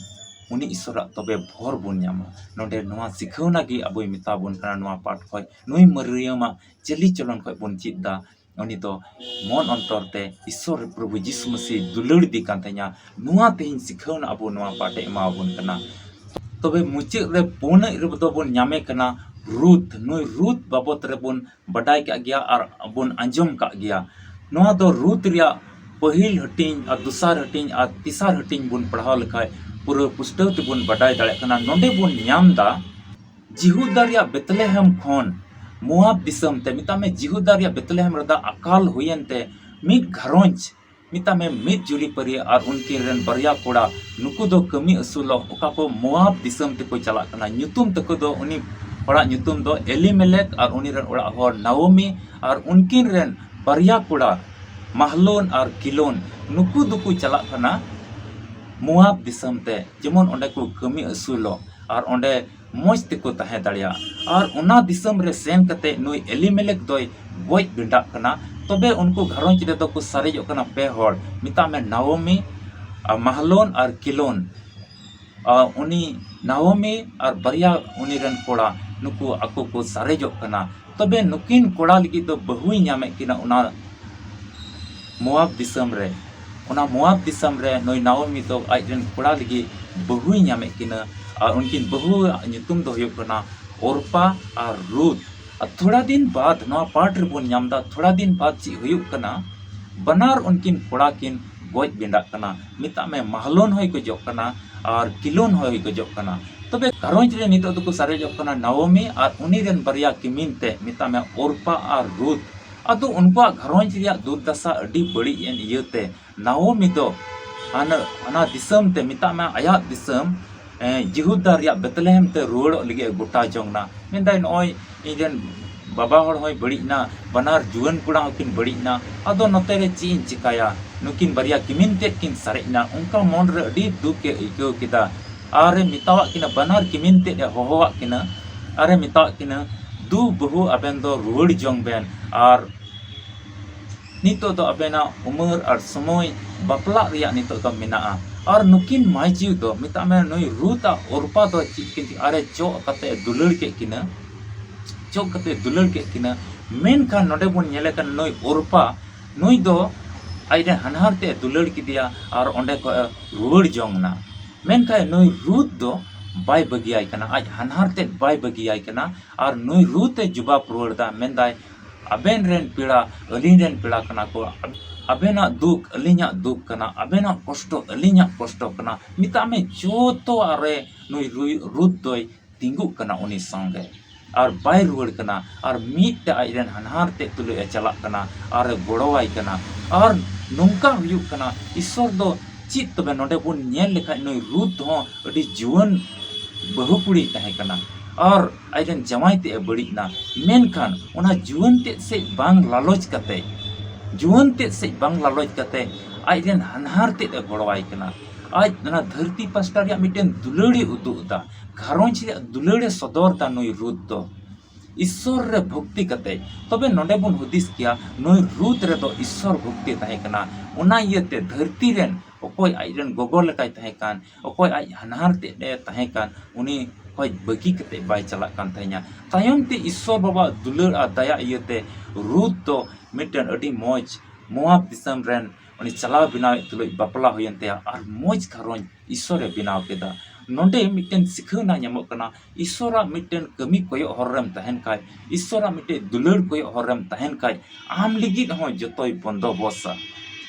ᱩᱱᱤ ᱤᱥᱚᱨᱟᱜ ᱛᱚᱵᱮ ᱵᱷᱚᱨ ᱵᱚᱱ ᱧᱟᱢᱟ᱾ ᱱᱚᱰᱮ ᱱᱚᱣᱟ ᱥᱤᱠᱷᱟᱹᱣᱱᱟ ᱜᱮ ᱟᱵᱚᱭ ᱢᱮᱛᱟ ᱵᱚᱱ ᱠᱟᱱᱟ᱾ ᱱᱚᱣᱟ ᱯᱟᱴ ᱠᱷᱚᱡ, ᱱᱩᱭ ᱢᱟᱹᱨᱤᱭᱟᱹᱢᱟᱜ ᱪᱟᱹᱞᱤ ᱪᱚᱞᱚᱱ ᱠᱷᱚᱡ ᱵᱚᱱ ᱪᱮᱫ ᱫᱟ᱾ ᱩᱱᱤ ᱫᱚ ᱢᱚᱱ ᱚᱱᱛᱚᱨ ᱛᱮ ᱤᱥᱚᱨ ᱯᱨᱚᱵᱷᱩ ᱡᱤᱥᱩ ᱢᱟᱹᱥᱤ ᱫᱩᱞᱟᱹᱲ ᱤᱫᱤ ᱠᱟᱱ ᱛᱟᱦᱮᱸᱧᱟ᱾ ᱱᱚᱣᱟ ᱛᱮᱦᱮᱧ ᱥᱤᱠᱷᱟᱹᱣᱱᱟ ᱟᱵᱚ ᱱᱚᱣᱟ ᱯᱟᱴ ᱮ ᱮᱢᱟ ᱵᱚᱱ ᱠᱟᱱᱟ᱾ ᱛᱚᱵᱮ ᱢᱩᱪᱟᱹᱫ ᱨᱮ ᱯᱩᱱᱟᱹᱜ ᱨᱮᱫᱚ ᱵᱚᱱ ᱧᱟᱢᱮ ᱠᱟᱱᱟ ᱨᱩᱛ᱾ ᱱᱩᱭ ᱨᱩᱛ ᱵᱟᱵᱚᱛ ᱨᱮᱵᱚᱱ ᱵᱟᱰᱟᱭ ᱠᱟᱜ ᱜᱮᱭᱟ ᱟᱨ ᱵᱚᱱ ᱟᱸᱡᱚᱢ ᱠᱟᱜ ᱜᱮᱭᱟ᱾ ᱱᱚᱣᱟ ᱫᱚ ᱨᱩᱛ ᱨᱮᱭᱟᱜ ᱯᱟᱹᱦᱤᱞ ᱦᱟᱹᱴᱤᱧ ᱟᱨ ᱫᱚᱥᱟᱨ ᱦᱟᱹᱴᱤᱧ ᱟᱨ ᱛᱮᱥᱟᱨ ᱦᱟᱹᱴᱤᱧ ᱵᱚᱱ ᱯᱟᱲᱦᱟᱣ ᱞᱮᱠᱷᱟᱡ ᱯᱩᱨᱟᱹ ᱯᱩᱥᱴᱟᱹᱣ ᱛᱮᱵᱚᱱ ᱵᱟᱰᱟᱭ ᱫᱟᱲᱮᱭᱟᱜ ᱠᱟᱱᱟ᱾ ᱱᱚᱰᱮ ᱵᱚᱱ ᱧᱟᱢ ᱫᱟ, ᱡᱤᱦᱩᱫᱟ ᱨᱮᱭᱟᱜ ᱵᱮᱛᱞᱮᱦᱮᱢ ᱠᱷᱚᱱ ᱢᱳᱣᱟᱵ ᱫᱤᱥᱚᱢ ᱛᱮ, ᱢᱮᱛᱟᱜ ᱢᱮ, ᱡᱤᱦᱩᱫᱟ ᱨᱮᱭᱟᱜ ᱵᱮᱛᱞᱮᱦᱮᱢ ᱨᱮᱫᱚ ᱟᱠᱟᱞ ᱦᱩᱭᱮᱱ ᱛᱮ ᱢᱤᱫ ᱜᱷᱟᱨᱚᱸᱡᱽ ᱢᱮᱛᱟᱜ ᱢᱮ ᱢᱤᱫ ᱡᱩᱨᱤ ᱯᱟᱹᱨᱤᱭᱟᱹ ᱟᱨ ᱩᱱᱠᱤᱱ ᱨᱮᱱ ᱵᱟᱨᱭᱟ ᱠᱚᱲᱟ, ᱱᱩᱠᱩ ᱫᱚ ᱠᱟᱹᱢᱤ ᱟᱹᱥᱩᱞᱚᱜ ᱚᱠᱟ ᱠᱚ ᱢᱳᱣᱟᱵ ᱫᱤᱥᱚᱢ ᱛᱮᱠᱚ ᱪᱟᱞᱟᱜ ᱠᱟᱱᱟ᱾ ᱧᱩᱛᱩᱢ ᱛᱟᱠᱚ ᱫᱚ, ᱩᱱᱤ ᱦᱚᱲᱟᱜ ᱧᱩᱛᱩᱢ ᱫᱚ ᱮᱞᱤᱢᱮᱞᱮᱠ ᱟᱨ ᱩᱱᱤ ᱨᱮᱱ ᱚᱲᱟᱜ ᱦᱚᱲ ᱱᱟᱣᱳᱢᱤ, ᱟᱨ ᱩᱱᱠᱤᱱ ᱨᱮᱱ ᱵᱟᱨᱭᱟ ᱠᱚᱲᱟ ᱢᱟᱦᱞᱳᱱ ᱟᱨ ᱠᱤᱞᱳᱱ, ᱱᱩᱠᱩ ᱫᱚᱠᱚ ᱪᱟᱞᱟᱜ ᱠᱟᱱᱟ ᱢᱳᱣᱟᱵ ᱫᱤᱥᱚᱢ ᱛᱮ, ᱡᱮᱢᱚᱱ ᱚᱸᱰᱮ ᱠᱚ ᱠᱟᱹᱢᱤ ᱟᱹᱥᱩᱞᱚᱜ ᱟᱨ ᱚᱸᱰᱮ ᱢᱚᱡᱽ ᱛᱮᱠᱚ ᱛᱟᱦᱮᱸ ᱫᱟᱲᱮᱭᱟᱜᱼᱟ᱾ ᱟᱨ ᱚᱱᱟ ᱫᱤᱥᱚᱢ ᱨᱮ ᱥᱮᱱ ᱠᱟᱛᱮ ᱱᱩᱭ ᱮᱞᱤᱢᱮᱞᱮᱠ ᱫᱚᱭ ᱜᱚᱡ ᱵᱤᱸᱰᱟᱜ ᱠᱟᱱᱟ᱾ ᱛᱚᱵᱮ ᱩᱱᱠᱩ ᱜᱷᱟᱨᱚᱸᱡᱽ ᱨᱮᱫᱚ ᱠᱚ ᱥᱟᱨᱮᱡᱚᱜ ᱠᱟᱱᱟ ᱯᱮ ᱦᱚᱲ, ᱢᱮᱛᱟᱜ ᱢᱮ ᱱᱟᱣᱳᱢᱤ, ᱟᱨ ᱢᱟᱦᱞᱳᱱ ᱟᱨ ᱠᱤᱞᱳᱱ᱾ ᱟᱨ ᱩᱱᱤ ᱱᱟᱣᱳᱢᱤ ᱟᱨ ᱵᱟᱨᱭᱟ ᱩᱱᱤ ᱨᱮᱱ ᱠᱚᱲᱟ, ᱱᱩᱠᱩ ᱟᱠᱚ ᱠᱚ ᱥᱟᱨᱮᱡᱚᱜ ᱠᱟᱱᱟ᱾ ᱛᱚᱵᱮ ᱱᱩᱠᱤᱱ ᱠᱚᱲᱟ ᱞᱟᱹᱜᱤᱫ ᱫᱚ ᱵᱟᱹᱦᱩᱭ ᱧᱟᱢᱮᱫ ᱠᱤᱱᱟ ᱚᱱᱟ ᱢᱳᱣᱟᱵ ᱫᱤᱥᱚᱢ ᱨᱮ᱾ ᱚᱱᱟ ᱢᱳᱣᱟᱵ ᱫᱤᱥᱚᱢ ᱨᱮ ᱱᱩᱭ ᱱᱟᱣᱳᱢᱤ ᱫᱚ ᱟᱡ ᱨᱮᱱ ᱠᱚᱲᱟ ᱞᱟᱹᱜᱤᱫ ᱵᱟᱹᱦᱩᱭ ᱧᱟᱢᱮᱫ ᱠᱤᱱᱟ᱾ ᱟᱨ ᱩᱱᱠᱤᱱ ᱵᱟᱹᱦᱩᱣᱟᱜ ᱧᱩᱛᱩᱢ ᱫᱚ ᱦᱩᱭᱩᱜ ᱠᱟᱱᱟ ᱚᱨᱯᱟ ᱟᱨ ᱨᱩᱛ᱾ ᱟᱨ ᱛᱷᱚᱲᱟ ᱫᱤᱱ ᱵᱟᱫ, ᱱᱚᱣᱟ ᱯᱟᱴ ᱨᱮᱵᱚᱱ ᱧᱟᱢ ᱮᱫᱟ, ᱛᱷᱚᱲᱟ ᱫᱤᱱ ᱵᱟᱫ ᱪᱮᱫ ᱦᱩᱭᱩᱜ ᱠᱟᱱᱟ, ᱵᱟᱱᱟᱨ ᱩᱱᱠᱤᱱ ᱠᱚᱲᱟ ᱠᱤᱱ ᱜᱚᱡ ᱵᱤᱸᱰᱟᱜ ᱠᱟᱱᱟ᱾ ᱢᱮᱛᱟᱜ ᱢᱮ ᱢᱟᱦᱞᱳᱱ ᱦᱚᱸᱭ ᱜᱚᱡᱚᱜ ᱠᱟᱱᱟ ᱟᱨ ᱠᱤᱞᱳᱱ ᱦᱚᱸᱭ ᱜᱚᱡᱚᱜ ᱠᱟᱱᱟ᱾ ᱛᱚᱵᱮ ᱜᱷᱟᱨᱚᱸᱡᱽ ᱨᱮ ᱱᱤᱛᱚᱜ ᱫᱚᱠᱚ ᱥᱟᱨᱮᱡᱚᱜ ᱠᱟᱱᱟ ᱱᱟᱣᱳᱢᱤ ᱟᱨ ᱩᱱᱤ ᱨᱮᱱ ᱵᱟᱨᱭᱟ ᱠᱤᱢᱤᱱ ᱛᱮ, ᱢᱮᱛᱟᱜ ᱢᱮ ᱚᱨᱯᱟ ᱟᱨ ᱨᱩᱛ᱾ ᱟᱫᱚ ᱩᱱᱠᱩᱣᱟᱜ ᱜᱷᱟᱨᱚᱸᱡᱽ ᱨᱮᱭᱟᱜ ᱫᱩᱨᱫᱟᱥᱟ ᱟᱹᱰᱤ ᱵᱟᱹᱲᱤᱡ ᱮᱱ ᱤᱭᱟᱹᱛᱮ ᱱᱟᱣᱳᱢᱤ ᱫᱚ ᱦᱟᱱᱟ, ᱦᱟᱱᱟ ᱫᱤᱥᱚᱢ ᱛᱮ, ᱢᱮᱛᱟᱜ ᱢᱮ ᱟᱭᱟᱜ ᱫᱤᱥᱚᱢ, ᱮ, ᱡᱤᱦᱩᱫᱟ ᱨᱮᱭᱟᱜ ᱵᱮᱛᱞᱮᱦᱮᱢ ᱛᱮ ᱨᱩᱣᱟᱹᱲᱚᱜ ᱞᱟᱹᱜᱤᱫ ᱮ ᱜᱚᱴᱟ ᱡᱚᱝ ᱱᱟ᱾ ᱢᱮᱱᱫᱟᱭ, ᱱᱚᱜᱼᱚᱭ ᱤᱧ ᱨᱮᱱ ᱵᱟᱵᱟ ᱦᱚᱲ ᱦᱚᱸᱭ ᱵᱟᱹᱲᱤᱡ ᱱᱟ, ᱵᱟᱱᱟᱨ ᱡᱩᱣᱟᱹᱱ ᱠᱚᱲᱟ ᱦᱚᱸᱠᱤᱱ ᱵᱟᱹᱲᱤᱡ ᱱᱟ, ᱟᱫᱚ ᱱᱚᱛᱮ ᱨᱮ ᱪᱮᱫ ᱤᱧ ᱪᱤᱠᱟᱭᱟ? ᱱᱩᱠᱤᱱ ᱵᱟᱨᱭᱟ ᱠᱤᱢᱤᱱ ᱛᱮᱫ ᱠᱤᱱ ᱥᱟᱨᱮᱡ ᱱᱟ᱾ ᱚᱱᱠᱟ ᱢᱚᱱ ᱨᱮ ᱟᱹᱰᱤ ᱫᱩᱠ ᱮ ᱟᱹᱭᱠᱟᱹᱣ ᱠᱮᱫᱟ᱾ ᱟᱨᱮ ᱢᱮᱛᱟᱣᱟᱜ ᱠᱤᱱᱟ, ᱵᱟᱱᱟᱨ ᱠᱤᱢᱤᱱ ᱛᱮᱫ ᱮ ᱦᱚᱦᱚᱣᱟᱜ ᱠᱤᱱᱟ, ᱟᱨᱮ ᱢᱮᱛᱟᱣᱟᱜ ᱠᱤᱱᱟ, "ᱫᱩ ᱵᱟᱹᱦᱩ, ᱟᱵᱮᱱ ᱫᱚ ᱨᱩᱣᱟᱹᱲ ᱡᱚᱝ ᱵᱮᱱ, ᱟᱨ ᱱᱤᱛᱚᱜ ᱫᱚ ᱟᱵᱮᱱᱟᱜ ᱩᱢᱟᱹᱨ ᱟᱨ ᱥᱚᱢᱚᱭ ᱵᱟᱯᱞᱟᱜ ᱨᱮᱭᱟᱜ ᱱᱤᱛᱚᱜ ᱫᱚ ᱢᱮᱱᱟᱜᱼᱟ᱾ ᱟᱨ ᱱᱩᱠᱤᱱ ᱢᱟᱹᱭᱡᱩ ᱫᱚ, ᱢᱮᱛᱟᱜ ᱢᱮ, ᱱᱩᱭ ᱨᱩᱛ ᱟᱨ ᱚᱨᱯᱟ ᱫᱚ ᱪᱮᱫ ᱠᱤᱱ ᱪᱤᱠᱟᱹ?" ᱟᱨᱮ ᱪᱚᱜ ᱠᱟᱛᱮ ᱮ ᱫᱩᱞᱟᱹᱲ ᱠᱮᱫ ᱠᱤᱱᱟᱹ, ᱪᱚᱜ ᱠᱟᱛᱮ ᱮ ᱫᱩᱞᱟᱹᱲ ᱠᱮᱫ ᱠᱤᱱᱟᱹ᱾ ᱢᱮᱱᱠᱷᱟᱱ ᱱᱚᱰᱮ ᱵᱚᱱ ᱧᱮᱞᱮ ᱠᱟᱱᱟ, ᱱᱩᱭ ᱚᱨᱯᱟ, ᱱᱩᱭ ᱫᱚ ᱟᱡ ᱨᱮᱱ ᱦᱟᱱᱦᱟᱨ ᱛᱮ ᱮ ᱫᱩᱞᱟᱹᱲ ᱠᱮᱫᱮᱭᱟ ᱟᱨ ᱚᱸᱰᱮ ᱠᱷᱚᱱ ᱮ ᱨᱩᱣᱟᱹᱲ ᱡᱚᱝ ᱮᱱᱟ᱾ ᱢᱮᱱᱠᱷᱟᱱ ᱱᱩᱭ ᱨᱩᱛ ᱫᱚ ᱵᱟᱭ ᱵᱟᱹᱜᱤᱭᱟᱭ ᱠᱟᱱᱟ, ᱟᱡ ᱦᱟᱱᱦᱟᱨ ᱛᱮᱫ ᱵᱟᱭ ᱵᱟᱹᱜᱤᱭᱟᱭ ᱠᱟᱱᱟ᱾ ᱟᱨ ᱱᱩᱭ ᱨᱩᱛ ᱮ ᱡᱩᱵᱟᱵ ᱨᱩᱣᱟᱹᱲ ᱮᱫᱟ, ᱢᱮᱱᱫᱟᱭ, "ᱟᱵᱮᱱ ᱨᱮᱱ ᱯᱮᱲᱟ ᱟᱹᱞᱤᱧ ᱨᱮᱱ ᱯᱮᱲᱟ ᱠᱟᱱᱟ ᱠᱚ, ᱟᱵᱮᱱᱟᱜ ᱫᱩᱠ ᱟᱹᱞᱤᱧᱟᱜ ᱫᱩᱠ ᱠᱟᱱᱟ, ᱟᱵᱮᱱᱟᱜ ᱠᱚᱥᱴᱚ ᱟᱹᱞᱤᱧᱟᱜ ᱠᱚᱥᱴᱚ ᱠᱟᱱᱟ", ᱢᱮᱛᱟᱜ ᱢᱮ ᱡᱚᱛᱚᱣᱟᱜ ᱨᱮ ᱱᱩᱭ ᱨᱩᱭ-, ᱨᱩᱛ ᱫᱚᱭ ᱛᱤᱸᱜᱩᱜ ᱠᱟᱱᱟ ᱩᱱᱤ ᱥᱚᱸᱜᱮ᱾ ᱟᱨ ᱵᱟᱭ ᱨᱩᱣᱟᱹᱲ ᱠᱟᱱᱟ, ᱟᱨ ᱢᱤᱫ ᱛᱮ ᱟᱡ ᱨᱮᱱ ᱦᱟᱱᱦᱟᱨ ᱛᱮᱫ ᱛᱩᱞᱩᱡ ᱮ ᱪᱟᱞᱟᱜ ᱠᱟᱱᱟ ᱟᱨ ᱮ ᱜᱚᱲᱚᱣᱟᱭ ᱠᱟᱱᱟ᱾ ᱟᱨ ᱱᱚᱝᱠᱟ ᱦᱩᱭᱩᱜ ᱠᱟᱱᱟ, ᱤᱥᱥᱚᱨ ᱫᱚ ᱪᱮᱫ ᱛᱚᱵᱮ ᱱᱚᱰᱮ ᱵᱚᱱ ᱧᱮᱞ ᱞᱮᱠᱷᱟᱡ, ᱱᱩᱭ ᱨᱩᱛ ᱦᱚᱸ ᱟᱹᱰᱤ ᱡᱩᱣᱟᱹᱱ ᱵᱟᱹᱦᱩ ᱠᱩᱲᱤᱭ ᱛᱟᱦᱮᱸ ᱠᱟᱱᱟ ᱟᱨ ᱟᱡ ᱨᱮᱱ ᱡᱟᱶᱟᱭ ᱛᱮᱫ ᱮ ᱵᱟᱹᱲᱤᱡ ᱮᱱᱟ᱾ ᱢᱮᱱᱠᱷᱟᱱ ᱚᱱᱟ ᱡᱩᱣᱟᱹᱱ ᱛᱮᱫ ᱥᱮᱫ ᱵᱟᱝ ᱞᱟᱞᱚᱪ ᱠᱟᱛᱮ, ᱡᱩᱣᱟᱹᱱ ᱛᱮᱫ ᱥᱮᱫ ᱵᱟᱝ ᱞᱟᱞᱚᱪ ᱠᱟᱛᱮ ᱟᱡ ᱨᱮᱱ ᱦᱟᱱᱦᱟᱨ ᱛᱮᱫ ᱮ ᱜᱚᱲᱚᱣᱟᱭ ᱠᱟᱱᱟ᱾ ᱟᱡ ᱚᱱᱟ ᱫᱷᱟᱹᱨᱛᱤ ᱯᱟᱥᱴᱟ ᱨᱮᱭᱟᱜ ᱢᱤᱫᱴᱮᱱ ᱫᱩᱞᱟᱹᱲ ᱮ ᱩᱫᱩᱜ ᱮᱫᱟ, ᱜᱷᱟᱨᱚᱸᱡᱽ ᱨᱮᱭᱟᱜ ᱫᱩᱞᱟᱹᱲ ᱮ ᱥᱚᱫᱚᱨ ᱮᱫᱟ ᱱᱩᱭ ᱨᱩᱛ ᱫᱚ᱾ ᱤᱥᱥᱚᱨ ᱨᱮ ᱵᱷᱚᱠᱛᱤ ᱠᱟᱛᱮ᱾ ᱛᱚᱵᱮ ᱱᱚᱰᱮ ᱵᱚᱱ ᱦᱩᱫᱤᱥ ᱠᱮᱭᱟ, ᱱᱩᱭ ᱨᱩᱛ ᱨᱮᱫᱚ ᱤᱥᱥᱚᱨ ᱵᱷᱚᱠᱛᱤ ᱛᱟᱦᱮᱸ ᱠᱟᱱᱟ᱾ ᱚᱱᱟ ᱤᱭᱟᱹᱛᱮ ᱫᱷᱟᱹᱨᱛᱤ ᱨᱮᱱ ᱚᱠᱚᱭ ᱟᱡ ᱨᱮᱱ ᱜᱚᱜᱚ ᱞᱮᱠᱟᱭ ᱛᱟᱦᱮᱸ ᱠᱟᱱ, ᱚᱠᱚᱭ ᱟᱡ ᱦᱟᱱᱦᱟᱨ ᱛᱮᱫ ᱮ ᱛᱟᱦᱮᱸ ᱠᱟᱱ, ᱩᱱᱤ ᱦᱚᱸ ᱵᱟᱹᱜᱤ ᱠᱟᱛᱮ ᱵᱟᱭ ᱪᱟᱞᱟᱜ ᱠᱟᱱ ᱛᱟᱦᱮᱸᱧᱟ᱾ ᱛᱟᱭᱚᱢ ᱛᱮ ᱤᱥᱥᱚᱨ ᱵᱟᱵᱟᱣᱟᱜ ᱫᱩᱞᱟᱹᱲ ᱟᱨ ᱫᱟᱭᱟ ᱤᱭᱟᱹᱛᱮ ᱨᱩᱛ ᱫᱚ ᱢᱤᱫᱴᱮᱱ ᱟᱹᱰᱤ ᱢᱚᱡᱽ ᱢᱳᱣᱟᱵ ᱫᱤᱥᱚᱢ ᱨᱮᱱ ᱩᱱᱤ ᱪᱟᱞᱟᱣ ᱵᱮᱱᱟᱣᱮᱫ ᱛᱩᱞᱩᱡ ᱵᱟᱯᱞᱟ ᱦᱩᱭᱮᱱ ᱛᱟᱭᱟ ᱟᱨ ᱢᱚᱡᱽ ᱜᱷᱟᱨᱚᱸᱡᱽ ᱤᱥᱥᱚᱨᱮ ᱵᱮᱱᱟᱣ ᱠᱮᱫᱟ᱾ ᱱᱚᱰᱮ ᱢᱤᱫᱴᱮᱱ ᱥᱤᱠᱷᱟᱹᱣᱱᱟ ᱧᱟᱢᱚᱜ ᱠᱟᱱᱟ, ᱤᱥᱥᱚᱨᱟᱜ ᱢᱤᱫᱴᱮᱱ ᱠᱟᱹᱢᱤ ᱠᱚᱭᱚᱜ ᱦᱚᱨ ᱨᱮᱢ ᱛᱟᱦᱮᱱ ᱠᱷᱟᱡ, ᱤᱥᱥᱚᱨᱟᱜ ᱢᱤᱫᱴᱮᱱ ᱫᱩᱞᱟᱹᱲ ᱠᱚᱭᱚᱜ ᱦᱚᱨ ᱨᱮᱢ ᱛᱟᱦᱮᱱ ᱠᱷᱟᱡ, ᱟᱢ ᱞᱟᱹᱜᱤᱫ ᱦᱚᱸ ᱡᱚᱛᱚᱭ ᱵᱚᱱᱫᱚᱵᱚᱥᱟ᱾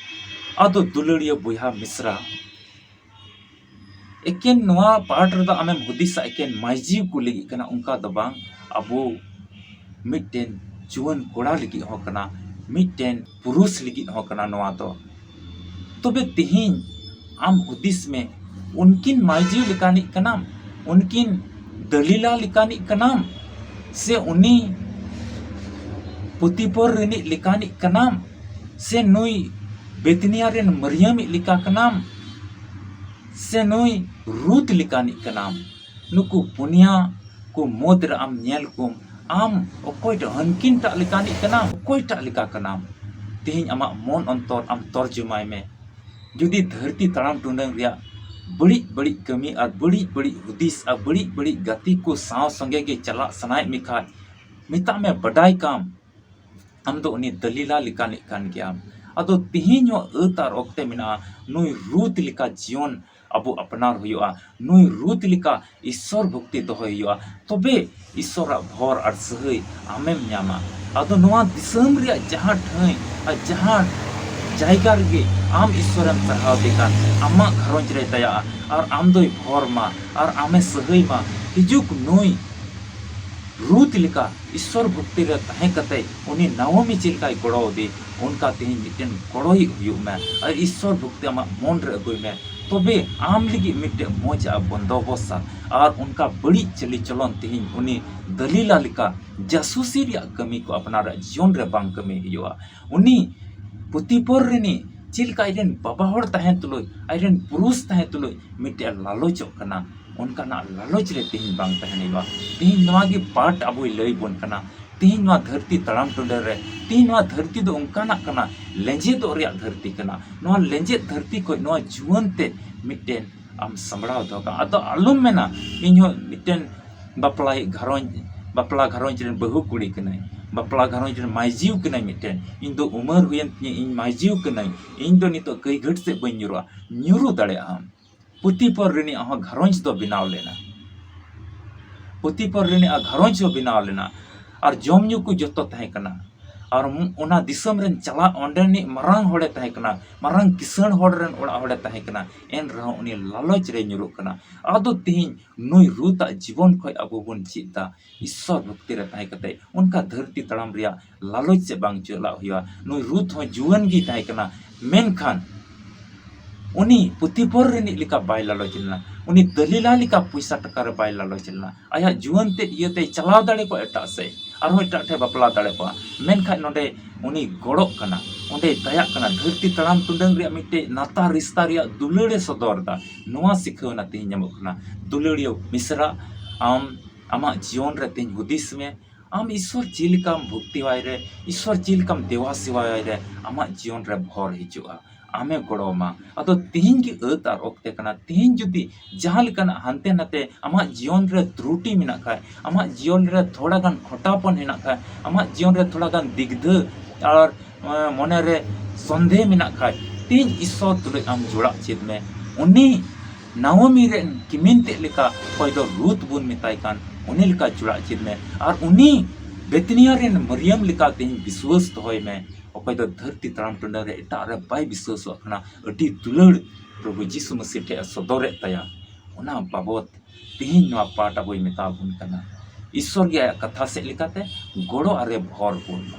ᱟᱫᱚ ᱫᱩᱞᱟᱹᱲᱤᱭᱟᱹ ᱵᱚᱭᱦᱟ ᱢᱤᱥᱨᱟ, ᱮᱠᱮᱱ ᱱᱚᱣᱟ ᱯᱟᱴ ᱨᱮᱫᱚ ᱟᱢᱮᱢ ᱦᱩᱫᱤᱥᱟ ᱮᱠᱮᱱ ᱢᱟᱹᱭᱡᱤ ᱠᱚ ᱞᱟᱹᱜᱤᱫ ᱠᱟᱱᱟ, ᱚᱱᱠᱟ ᱫᱚ ᱵᱟᱝ᱾ ᱟᱵᱚ ᱢᱤᱫᱴᱮᱱ ᱡᱩᱣᱟᱹᱱ ᱠᱚᱲᱟ ᱞᱟᱹᱜᱤᱫ ᱦᱚᱸ ᱠᱟᱱᱟ, ᱢᱤᱫᱴᱮᱱ ᱯᱩᱨᱩᱥ ᱞᱟᱹᱜᱤᱫ ᱦᱚᱸ ᱠᱟᱱᱟ ᱱᱚᱣᱟ ᱫᱚ᱾ ᱛᱚᱵᱮ ᱛᱮᱦᱮᱧ ᱟᱢ ᱦᱩᱫᱤᱥ ᱢᱮ, ᱩᱱᱠᱤᱱ ᱢᱟᱹᱭᱡᱤ ᱞᱮᱠᱟᱱᱤᱡ ᱠᱟᱱᱟᱢ, ᱩᱱᱠᱤᱱ ᱫᱟᱹᱞᱤᱞᱟ ᱞᱮᱠᱟᱱᱤᱡ ᱠᱟᱱᱟᱢ, ᱥᱮ ᱩᱱᱤ ᱯᱩᱛᱤᱯᱚᱨ ᱨᱤᱱᱤᱡ ᱞᱮᱠᱟᱱᱤᱡ ᱠᱟᱱᱟᱢ, ᱥᱮ ᱱᱩᱭ ᱵᱮᱛᱱᱤᱭᱟ ᱨᱮᱱ ᱢᱟᱹᱨᱭᱟᱹᱢᱤᱡ ᱞᱮᱠᱟ ᱠᱟᱱᱟᱢ, ᱥᱮ ᱱᱩᱭ ᱨᱩᱛ ᱞᱮᱠᱟᱱᱤᱡ ᱠᱟᱱᱟᱢ? ᱱᱩᱠᱩ ᱯᱩᱱᱭᱟ ᱠᱚ ᱢᱩᱫᱽ ᱨᱮ ᱟᱢ ᱧᱮᱞ ᱠᱚᱢ, ᱟᱢ ᱚᱠᱚᱭᱴᱟᱜ, ᱦᱟᱹᱱᱠᱤᱱ ᱴᱟᱜ ᱞᱮᱠᱟᱱᱤᱡ ᱠᱟᱱᱟᱢ, ᱚᱠᱚᱭᱴᱟᱜ ᱞᱮᱠᱟ ᱠᱟᱱᱟᱢ? ᱛᱮᱦᱮᱧ ᱟᱢᱟᱜ ᱢᱚᱱ ᱚᱱᱛᱚᱨ ᱟᱢ ᱛᱚᱨᱡᱚᱢᱟᱭ ᱢᱮ᱾ ᱡᱩᱫᱤ ᱫᱷᱟᱹᱨᱛᱤ ᱛᱟᱲᱟᱢ ᱴᱩᱰᱟᱹᱝ ᱨᱮᱭᱟᱜ ᱵᱟᱹᱲᱤᱡ ᱵᱟᱹᱲᱤᱡ ᱠᱟᱹᱢᱤ ᱟᱨ ᱵᱟᱹᱲᱤᱡ ᱵᱟᱹᱲᱤᱡ ᱦᱩᱫᱤᱥ ᱟᱨ ᱵᱟᱹᱲᱤᱡ ᱵᱟᱹᱲᱤᱡ ᱜᱟᱛᱮ ᱠᱚ ᱥᱟᱶ ᱥᱚᱸᱜᱮ ᱜᱮ ᱪᱟᱞᱟᱜ ᱥᱟᱱᱟᱭᱮᱫ ᱢᱮ ᱠᱷᱟᱡ, ᱢᱮᱛᱟᱜ ᱢᱮ, ᱵᱟᱰᱟᱭ ᱠᱟᱢ, ᱟᱢ ᱫᱚ ᱩᱱᱤ ᱫᱟᱹᱞᱤᱞᱟ ᱞᱮᱠᱟᱱᱤᱡ ᱠᱟᱱ ᱜᱮᱭᱟᱢ᱾ ᱟᱫᱚ ᱛᱮᱦᱮᱧ ᱦᱚᱸ ᱟᱹᱛ ᱟᱨ ᱚᱠᱛᱮ ᱢᱮᱱᱟᱜᱼᱟ, ᱱᱩᱭ ᱨᱩᱛ ᱞᱮᱠᱟ ᱡᱤᱭᱚᱱ ᱟᱵᱚ ᱟᱯᱱᱟᱨ ᱦᱩᱭᱩᱜᱼᱟ, ᱱᱩᱭ ᱨᱩᱛ ᱞᱮᱠᱟ ᱤᱥᱥᱚᱨ ᱵᱷᱚᱠᱛᱤ ᱫᱚᱦᱚᱭ ᱦᱩᱭᱩᱜᱼᱟ, ᱛᱚᱵᱮ ᱤᱥᱥᱚᱨᱟᱜ ᱵᱷᱚᱨ ᱟᱨ ᱥᱟᱹᱦᱟᱹᱭ ᱟᱢᱮᱢ ᱧᱟᱢᱟ᱾ ᱟᱫᱚ ᱱᱚᱣᱟ ᱫᱤᱥᱚᱢ ᱨᱮᱭᱟᱜ ᱡᱟᱦᱟᱸ ᱴᱷᱟᱹᱭ ᱟᱨ ᱡᱟᱦᱟᱸ ᱡᱟᱭᱜᱟ ᱨᱮᱜᱮ ᱟᱢ ᱤᱥᱥᱚᱨᱮᱢ ᱥᱟᱨᱦᱟᱣ ᱫᱮ ᱠᱟᱱ, ᱟᱢᱟᱜ ᱜᱷᱟᱨᱚᱸᱡᱽ ᱨᱮ ᱫᱟᱭᱟᱜᱼᱟ ᱟᱨ ᱟᱢ ᱫᱚᱭ ᱵᱷᱚᱨ ᱢᱟ ᱟᱨ ᱟᱢᱮ ᱥᱟᱹᱦᱟᱹᱭ ᱢᱟ᱾ ᱦᱤᱡᱩᱜ ᱱᱩᱭ ᱨᱩᱛ ᱞᱮᱠᱟ ᱤᱥᱥᱚᱨ ᱵᱷᱚᱠᱛᱤ ᱨᱮ ᱛᱟᱦᱮᱸ ᱠᱟᱛᱮ ᱩᱱᱤ ᱱᱟᱣᱚᱢᱤ ᱪᱮᱫ ᱞᱮᱠᱟᱭ ᱜᱚᱲᱚ ᱟᱫᱮ, ᱚᱱᱠᱟ ᱛᱮᱦᱮᱧ ᱢᱤᱫᱴᱮᱱ ᱜᱚᱲᱚᱭᱤᱡ ᱦᱩᱭᱩᱜ ᱢᱮ ᱟᱨ ᱤᱥᱥᱚᱨ ᱵᱷᱚᱠᱛᱤ ᱟᱢᱟᱜ ᱢᱚᱱ ᱨᱮ ᱟᱹᱜᱩᱭ ᱢᱮ᱾ ᱛᱚᱵᱮ ᱟᱢ ᱞᱟᱹᱜᱤᱫ ᱢᱤᱫᱴᱮᱱ ᱢᱚᱡᱽ ᱟᱜ ᱵᱚᱱᱫᱚᱵᱚᱥᱛ ᱟᱨ ᱚᱱᱠᱟ ᱵᱟᱹᱲᱤᱡ ᱪᱟᱹᱞᱤ ᱪᱚᱞᱚᱱ ᱛᱮᱦᱮᱧ ᱩᱱᱤ ᱫᱟᱹᱞᱤᱞᱟ ᱞᱮᱠᱟ ᱡᱟᱥᱩᱥᱤ ᱨᱮᱭᱟᱜ ᱠᱟᱹᱢᱤ ᱠᱚ ᱟᱯᱱᱟᱨᱟᱜ ᱡᱤᱭᱚᱱ ᱨᱮ ᱵᱟᱝ ᱠᱟᱹᱢᱤ ᱦᱩᱭᱩᱜᱼᱟ᱾ ᱩᱱᱤ ᱯᱩᱛᱤᱯᱚᱨ ᱨᱤᱱᱤᱡ ᱪᱮᱫ ᱞᱮᱠᱟ ᱟᱡᱨᱮᱱ ᱵᱟᱵᱟ ᱦᱚᱲ ᱛᱟᱦᱮᱸ ᱛᱩᱞᱩᱡ, ᱟᱡᱨᱮᱱ ᱯᱩᱨᱩᱥ ᱛᱟᱦᱮᱸ ᱛᱩᱞᱩᱡ ᱢᱤᱫᱴᱮᱡ ᱞᱟᱞᱚᱪᱚᱜ ᱠᱟᱱᱟ, ᱚᱱᱠᱟᱱᱟᱜ ᱞᱟᱞᱚᱪ ᱨᱮ ᱛᱮᱦᱮᱧ ᱵᱟᱝ ᱛᱟᱦᱮᱱ ᱦᱩᱭᱩᱜᱼᱟ᱾ ᱛᱮᱦᱮᱧ ᱱᱚᱣᱟ ᱜᱮ ᱯᱟᱴ ᱟᱵᱚᱭ ᱞᱟᱹᱭ ᱵᱚᱱ ᱠᱟᱱᱟ᱾ ᱛᱮᱦᱮᱧ ᱱᱚᱣᱟ ᱫᱷᱟᱹᱨᱛᱤ ᱛᱟᱲᱟᱢ ᱴᱩᱰᱟᱹ ᱨᱮ, ᱛᱮᱦᱮᱧ ᱱᱚᱣᱟ ᱫᱷᱟᱹᱨᱛᱤ ᱫᱚ ᱚᱱᱠᱟᱱᱟᱜ ᱠᱟᱱᱟ, ᱞᱮᱸᱡᱮᱫᱚᱜ ᱨᱮᱭᱟᱜ ᱫᱷᱟᱹᱨᱛᱤ ᱠᱟᱱᱟ᱾ ᱱᱚᱣᱟ ᱞᱮᱸᱡᱮᱫ ᱫᱷᱟᱹᱨᱛᱤ ᱠᱷᱚᱱ ᱱᱚᱣᱟ ᱡᱩᱣᱟᱹᱱ ᱛᱮ ᱢᱤᱫᱴᱮᱱ ᱟᱢ ᱥᱟᱢᱵᱲᱟᱣ ᱫᱚᱦᱚ ᱠᱟᱜ᱾ ᱟᱫᱚ ᱟᱞᱚᱢ ᱢᱮᱱᱟ, ᱤᱧ ᱦᱚᱸ ᱢᱤᱫᱴᱮᱱ ᱵᱟᱯᱞᱟ ᱜᱷᱟᱨᱚᱸᱡᱽ, ᱵᱟᱯᱞᱟ ᱜᱷᱟᱨᱚᱸᱡᱽ ᱨᱮᱱ ᱵᱟᱹᱦᱩ ᱠᱩᱲᱤ ᱠᱟᱹᱱᱟᱹᱧ, ᱵᱟᱯᱞᱟ ᱜᱷᱟᱨᱚᱸᱡᱽ ᱨᱮᱱ ᱢᱟᱹᱭᱡᱤᱣ ᱠᱟᱹᱱᱟᱹᱧ ᱢᱤᱫᱴᱮᱱ, ᱤᱧ ᱫᱚ ᱩᱢᱟᱹᱨ ᱦᱩᱭᱮᱱ ᱛᱤᱧᱟᱹ, ᱤᱧ ᱢᱟᱹᱭᱡᱤᱣ ᱠᱟᱹᱱᱟᱹᱧ, ᱤᱧ ᱫᱚ ᱱᱤᱛᱚᱜ ᱠᱟᱹᱭ ᱜᱷᱟᱹᱴ ᱥᱮᱫ ᱵᱟᱹᱧ ᱧᱩᱨᱩᱜᱼᱟ᱾ ᱧᱩᱨᱩ ᱫᱟᱲᱮᱭᱟᱜ ᱟᱢ᱾ ᱯᱩᱛᱤᱯᱚᱨ ᱨᱤᱱᱤᱡ ᱦᱚᱸ ᱜᱷᱟᱨᱚᱸᱡᱽ ᱫᱚ ᱵᱮᱱᱟᱣ ᱞᱮᱱᱟ, ᱯᱩᱛᱤᱯᱚᱨ ᱨᱤᱱᱤᱡ ᱜᱷᱟᱨᱚᱸᱡᱽ ᱦᱚᱸ ᱵᱮᱱᱟᱣ ᱞᱮᱱᱟ, ᱟᱨ ᱡᱚᱢ ᱧᱩ ᱠᱚ ᱡᱚᱛᱚ ᱛᱟᱦᱮᱸ ᱠᱟᱱᱟ, ᱟᱨ ᱚᱱᱟ ᱫᱤᱥᱚᱢ ᱨᱮᱱ ᱪᱟᱞᱟᱜ ᱚᱸᱰᱮᱱᱤᱡ ᱢᱟᱨᱟᱝ ᱦᱚᱲᱮ ᱛᱟᱦᱮᱸ ᱠᱟᱱᱟ, ᱢᱟᱨᱟᱝ ᱠᱤᱥᱟᱹᱬ ᱦᱚᱲ ᱨᱮᱱ ᱚᱲᱟᱜ ᱦᱚᱲᱮ ᱛᱟᱦᱮᱸ ᱠᱟᱱᱟ᱾ ᱮᱱ ᱨᱮᱦᱚᱸ ᱩᱱᱤ ᱞᱟᱞᱚᱪ ᱨᱮ ᱧᱩᱨᱩᱜ ᱠᱟᱱᱟ᱾ ᱟᱫᱚ ᱛᱮᱦᱮᱧ ᱱᱩᱭ ᱨᱩᱛᱟᱜ ᱡᱤᱵᱚᱱ ᱠᱷᱚᱱ ᱟᱵᱚ ᱵᱚᱱ ᱪᱮᱫ ᱮᱫᱟ, ᱤᱥᱥᱚᱨ ᱵᱷᱚᱠᱛᱤ ᱨᱮ ᱛᱟᱦᱮᱸ ᱠᱟᱛᱮ ᱚᱱᱠᱟ ᱫᱷᱟᱹᱨᱛᱤ ᱛᱟᱲᱟᱢ ᱨᱮᱭᱟᱜ ᱞᱟᱞᱚᱪ ᱥᱮᱫ ᱵᱟᱝ ᱪᱟᱞᱟᱜ ᱦᱩᱭᱩᱜᱼᱟ᱾ ᱱᱩᱭ ᱨᱩᱛ ᱦᱚᱸ ᱡᱩᱣᱟᱹᱱ ᱜᱮ ᱛᱟᱦᱮᱸ ᱠᱟᱱᱟ, ᱢᱮᱱᱠᱷᱟᱱ ᱩᱱᱤ ᱯᱩᱛᱤᱯᱚᱨ ᱨᱤᱱᱤᱡ ᱞᱮᱠᱟ ᱵᱟᱭ ᱞᱟᱞᱚᱪ ᱞᱮᱱᱟ, ᱩᱱᱤ ᱫᱟᱹᱞᱤᱞᱟ ᱞᱮᱠᱟ ᱯᱚᱭᱥᱟ ᱴᱟᱠᱟ ᱨᱮ ᱵᱟᱭ ᱞᱟᱞᱚᱪ ᱞᱮᱱᱟ᱾ ᱟᱭᱟᱜ ᱡᱩᱣᱟᱹᱱ ᱛᱮᱫ ᱤᱭᱟᱹᱛᱮᱭ ᱪᱟᱞᱟᱣ ᱫᱟᱲᱮ ᱠᱚᱜᱼᱟ ᱮᱴᱟᱜ ᱥᱮᱫ, ᱟᱨᱦᱚᱸ ᱮᱴᱟᱜ ᱴᱷᱮᱱ ᱵᱟᱯᱞᱟ ᱫᱟᱲᱮ ᱠᱚᱜᱼᱟ, ᱢᱮᱱᱠᱷᱟᱱ ᱱᱚᱰᱮ ᱩᱱᱤ ᱜᱚᱲᱚᱜ ᱠᱟᱱᱟ, ᱚᱸᱰᱮᱭ ᱫᱟᱭᱟᱜ ᱠᱟᱱᱟ, ᱫᱷᱟᱹᱨᱛᱤ ᱛᱟᱲᱟᱢ ᱴᱩᱰᱟᱹᱝ ᱨᱮᱭᱟᱜ ᱢᱤᱫᱴᱮᱡ ᱱᱟᱛᱟ ᱨᱤᱥᱛᱟ ᱨᱮᱭᱟᱜ ᱫᱩᱞᱟᱹᱲᱮ ᱥᱚᱫᱚᱨ ᱮᱫᱟ᱾ ᱱᱚᱣᱟ ᱥᱤᱠᱷᱟᱹᱣᱱᱟ ᱛᱮᱦᱮᱧ ᱧᱟᱢᱚᱜ ᱠᱟᱱᱟ᱾ ᱫᱩᱞᱟᱹᱲᱤᱭᱟᱹ ᱢᱤᱥᱨᱟ, ᱟᱢ ᱟᱢᱟᱜ ᱡᱤᱭᱚᱱ ᱨᱮ ᱛᱮᱦᱮᱧ ᱦᱩᱫᱤᱥ ᱢᱮ, ᱟᱢ ᱤᱥᱥᱚᱨ ᱪᱮᱫ ᱞᱮᱠᱟᱢ ᱵᱷᱚᱠᱛᱤᱣᱟᱭ ᱨᱮ, ᱤᱥᱥᱚᱨ ᱪᱮᱫ ᱞᱮᱠᱟᱢ ᱫᱮᱣᱟ ᱥᱮᱣᱟᱭ ᱨᱮ ᱟᱢᱟᱜ ᱡᱤᱭᱚᱱ ᱨᱮ ᱵᱷᱚᱨ ᱦᱤᱡᱩᱜᱼᱟ, ᱟᱢᱮ ᱜᱚᱲᱚ ᱟᱢᱟ᱾ ᱟᱫᱚ ᱛᱮᱦᱮᱧ ᱜᱮ ᱟᱹᱛ ᱟᱨ ᱚᱠᱛᱮ ᱠᱟᱱᱟ᱾ ᱛᱮᱦᱮᱧ ᱡᱩᱫᱤ ᱡᱟᱦᱟᱸ ᱞᱮᱠᱟᱱᱟᱜ ᱦᱟᱱᱛᱮ ᱱᱟᱛᱮ ᱟᱢᱟᱜ ᱡᱤᱭᱚᱱ ᱨᱮ ᱛᱨᱩᱴᱤ ᱢᱮᱱᱟᱜ ᱠᱷᱟᱡ, ᱟᱢᱟᱜ ᱡᱤᱭᱚᱱ ᱨᱮ ᱛᱷᱚᱲᱟ ᱜᱟᱱ ᱠᱷᱚᱴᱟᱯᱚᱱ ᱦᱮᱱᱟᱜ ᱠᱷᱟᱡ, ᱟᱢᱟᱜ ᱡᱤᱭᱚᱱ ᱨᱮ ᱛᱷᱚᱲᱟ ᱜᱟᱱ ᱫᱤᱜᱽᱫᱷᱟᱹ ᱟᱨ, ᱮᱸ, ᱢᱚᱱᱮ ᱨᱮ ᱥᱚᱱᱫᱮᱦ ᱢᱮᱱᱟᱜ ᱠᱷᱟᱡ, ᱛᱮᱦᱮᱧ ᱤᱥᱥᱚᱨ ᱛᱩᱞᱩᱡ ᱟᱢ ᱡᱚᱲᱟᱜ ᱪᱮᱫ ᱢᱮ᱾ ᱩᱱᱤ ᱱᱟᱣᱚᱢᱤ ᱨᱮᱱ ᱠᱤᱢᱤᱱ ᱛᱮᱫ ᱞᱮᱠᱟ, ᱚᱠᱚᱭ ᱫᱚ ᱨᱩᱛ ᱵᱚᱱ ᱢᱮᱛᱟᱭ ᱠᱟᱱ, ᱩᱱᱤ ᱞᱮᱠᱟ ᱡᱚᱲᱟᱜ ᱪᱮᱫ ᱢᱮ᱾ ᱟᱨ ᱩᱱᱤ ᱵᱮᱛᱱᱤᱭᱟ ᱨᱮᱱ ᱢᱟᱨᱤᱭᱟᱢ ᱞᱮᱠᱟ ᱛᱮᱦᱮᱧ ᱵᱤᱥᱣᱟᱹᱥ ᱫᱚᱦᱚᱭ ᱢᱮ, ᱚᱠᱚᱭ ᱫᱚ ᱫᱷᱟᱹᱨᱛᱤ ᱛᱟᱲᱟᱢ ᱴᱩᱰᱟᱹᱝ ᱨᱮ ᱮᱴᱟᱜ ᱨᱮ ᱵᱟᱭ ᱵᱤᱥᱣᱟᱹᱥᱚᱜ ᱠᱟᱱᱟ᱾ ᱟᱹᱰᱤ ᱫᱩᱞᱟᱹᱲ ᱯᱨᱚᱵᱷᱩ ᱡᱤᱥᱩ ᱢᱟᱹᱥᱤ ᱴᱷᱮᱡ ᱮ ᱥᱚᱫᱚᱨᱮᱫ ᱛᱟᱭᱟ᱾ ᱚᱱᱟ ᱵᱟᱵᱚᱛ ᱛᱮᱦᱮᱧ ᱱᱚᱣᱟ ᱯᱟᱴ ᱟᱵᱚᱭ ᱢᱮᱛᱟ ᱵᱚᱱ ᱠᱟᱱᱟ᱾ ᱤᱥᱥᱚᱨ ᱜᱮ ᱟᱭᱟᱜ ᱠᱟᱛᱷᱟ ᱥᱮᱫ ᱞᱮᱠᱟᱛᱮ ᱜᱚᱲᱚ ᱟᱨᱮ ᱵᱷᱚᱨ ᱵᱚᱱ ᱢᱟ᱾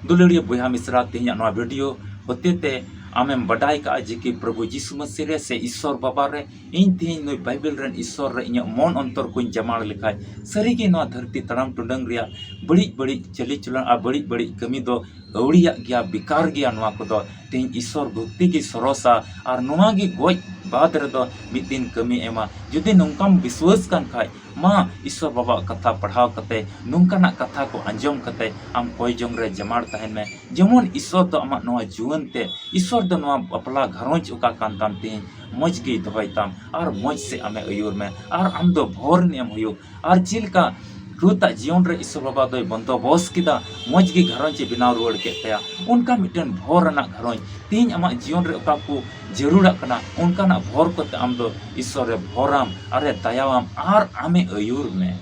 ᱫᱩᱞᱟᱹᱲᱤᱭᱟᱹ ᱵᱚᱭᱦᱟ ᱢᱤᱥᱨᱟ, ᱛᱮᱦᱮᱧᱟᱜ ᱱᱚᱣᱟ ᱵᱷᱤᱰᱤᱭᱳ ᱦᱚᱛᱮᱛᱮ ᱟᱢᱮᱢ ᱵᱟᱰᱟᱭ ᱠᱟᱜᱼᱟ ᱡᱮ ᱠᱤ ᱯᱨᱚᱵᱷᱩ ᱡᱤᱥᱩ ᱢᱟᱹᱥᱤ ᱨᱮ ᱥᱮ ᱤᱥᱥᱚᱨ ᱵᱟᱵᱟ ᱨᱮ, ᱤᱧ ᱛᱮᱦᱮᱧ ᱱᱩᱭ ᱵᱟᱭᱵᱮᱞ ᱨᱮᱱ ᱤᱥᱥᱚᱨ ᱨᱮ ᱤᱧᱟᱹᱜ ᱢᱚᱱ ᱚᱱᱛᱚᱨ ᱠᱚᱧ ᱡᱟᱢᱟᱲ ᱞᱮᱠᱷᱟᱡ, ᱥᱟᱹᱨᱤᱜᱮ ᱱᱚᱣᱟ ᱫᱷᱟᱹᱨᱛᱤ ᱛᱟᱲᱟᱢ ᱴᱩᱰᱟᱹᱝ ᱨᱮᱭᱟᱜ ᱵᱟᱹᱲᱤᱡ ᱵᱟᱹᱲᱤᱡ ᱪᱟᱹᱞᱤᱪᱚᱞᱚᱱ ᱟᱨ ᱵᱟᱹᱲᱤᱡ ᱵᱟᱹᱲᱤᱡ ᱠᱟᱹᱢᱤ ᱫᱚ ᱟᱹᱣᱲᱤᱭᱟᱜ ᱜᱮᱭᱟ, ᱵᱮᱠᱟᱨ ᱜᱮᱭᱟ᱾ ᱱᱚᱣᱟ ᱠᱚᱫᱚ ᱛᱮᱦᱮᱧ ᱤᱥᱥᱚᱨ ᱵᱷᱚᱠᱛᱤ ᱜᱮ ᱥᱚᱨᱚᱥᱟ ᱟᱨ ᱱᱚᱣᱟ ᱜᱮ ᱜᱚᱡ ᱵᱟᱫ ᱨᱮᱫᱚ ᱢᱤᱫ ᱫᱤᱱ ᱠᱟᱹᱢᱤ ᱮᱢᱟ᱾ ᱡᱩᱫᱤ ᱱᱚᱝᱠᱟᱢ ᱵᱤᱥᱣᱟᱹᱥ ᱠᱟᱱ ᱠᱷᱟᱡ, ᱢᱟ ᱤᱥᱥᱚᱨ ᱵᱟᱵᱟᱣᱟᱜ ᱠᱟᱛᱷᱟ ᱯᱟᱲᱦᱟᱣ ᱠᱟᱛᱮ, ᱱᱚᱝᱠᱟᱱᱟᱜ ᱠᱟᱛᱷᱟ ᱠᱚ ᱟᱸᱡᱚᱢ ᱠᱟᱛᱮ ᱟᱢ ᱠᱚᱭ ᱡᱚᱝ ᱨᱮ ᱡᱟᱢᱟᱲ ᱛᱟᱦᱮᱱ ᱢᱮ᱾ ᱡᱮᱢᱚᱱ ᱤᱥᱥᱚᱨ ᱫᱚ ᱟᱢᱟᱜ ᱱᱚᱣᱟ ᱡᱩᱣᱟᱹᱱ ᱛᱮ, ᱤᱥᱥᱚᱨ ᱫᱚ ᱱᱚᱣᱟ ᱵᱟᱯᱞᱟ ᱜᱷᱟᱨᱚᱸᱡᱽ ᱚᱠᱟ ᱠᱟᱱ ᱛᱟᱢ ᱛᱮᱦᱮᱧ ᱢᱚᱡᱽ ᱜᱮᱭ ᱫᱚᱦᱚᱭ ᱛᱟᱢ ᱟᱨ ᱢᱚᱡᱽ ᱥᱮᱫ ᱟᱢᱮ ᱟᱹᱭᱩᱨ ᱢᱮ ᱟᱨ ᱟᱢ ᱫᱚ ᱵᱷᱚᱨ ᱨᱤᱱᱤᱡ ᱮᱢ ᱦᱩᱭᱩᱜ᱾ ᱟᱨ ᱪᱮᱫ ᱞᱮᱠᱟ ᱨᱩᱛᱟᱜ ᱡᱤᱭᱚᱱ ᱨᱮ ᱤᱥᱥᱚᱨ ᱵᱟᱵᱟ ᱫᱚᱭ ᱵᱚᱱᱫᱚᱵᱚᱥ ᱠᱮᱫᱟ, ᱢᱚᱡᱽ ᱜᱮ ᱜᱷᱟᱨᱚᱸᱡᱽ ᱮ ᱵᱮᱱᱟᱣ ᱨᱩᱣᱟᱹᱲ ᱠᱮᱫ ᱛᱟᱭᱟ, ᱚᱱᱠᱟ ᱢᱤᱫᱴᱮᱱ ᱵᱷᱚᱨ ᱟᱱᱟᱜ ᱜᱷᱟᱨᱚᱸᱡᱽ ᱛᱮᱦᱮᱧ ᱟᱢᱟᱜ ᱡᱤᱭᱚᱱ ᱨᱮ ᱚᱠᱟ ᱠᱚ ᱡᱟᱹᱨᱩᱲᱟᱜ ᱠᱟᱱᱟ, ᱚᱱᱠᱟᱱᱟᱜ ᱵᱷᱚᱨ ᱠᱚᱛᱮ ᱟᱢ ᱫᱚ ᱤᱥᱥᱚᱨ ᱮ ᱵᱷᱚᱨᱟᱢ ᱟᱨ ᱮ ᱫᱟᱭᱟᱣᱟᱢ ᱟᱨ ᱟᱢᱮ ᱟᱹᱭᱩᱨ ᱢᱮ᱾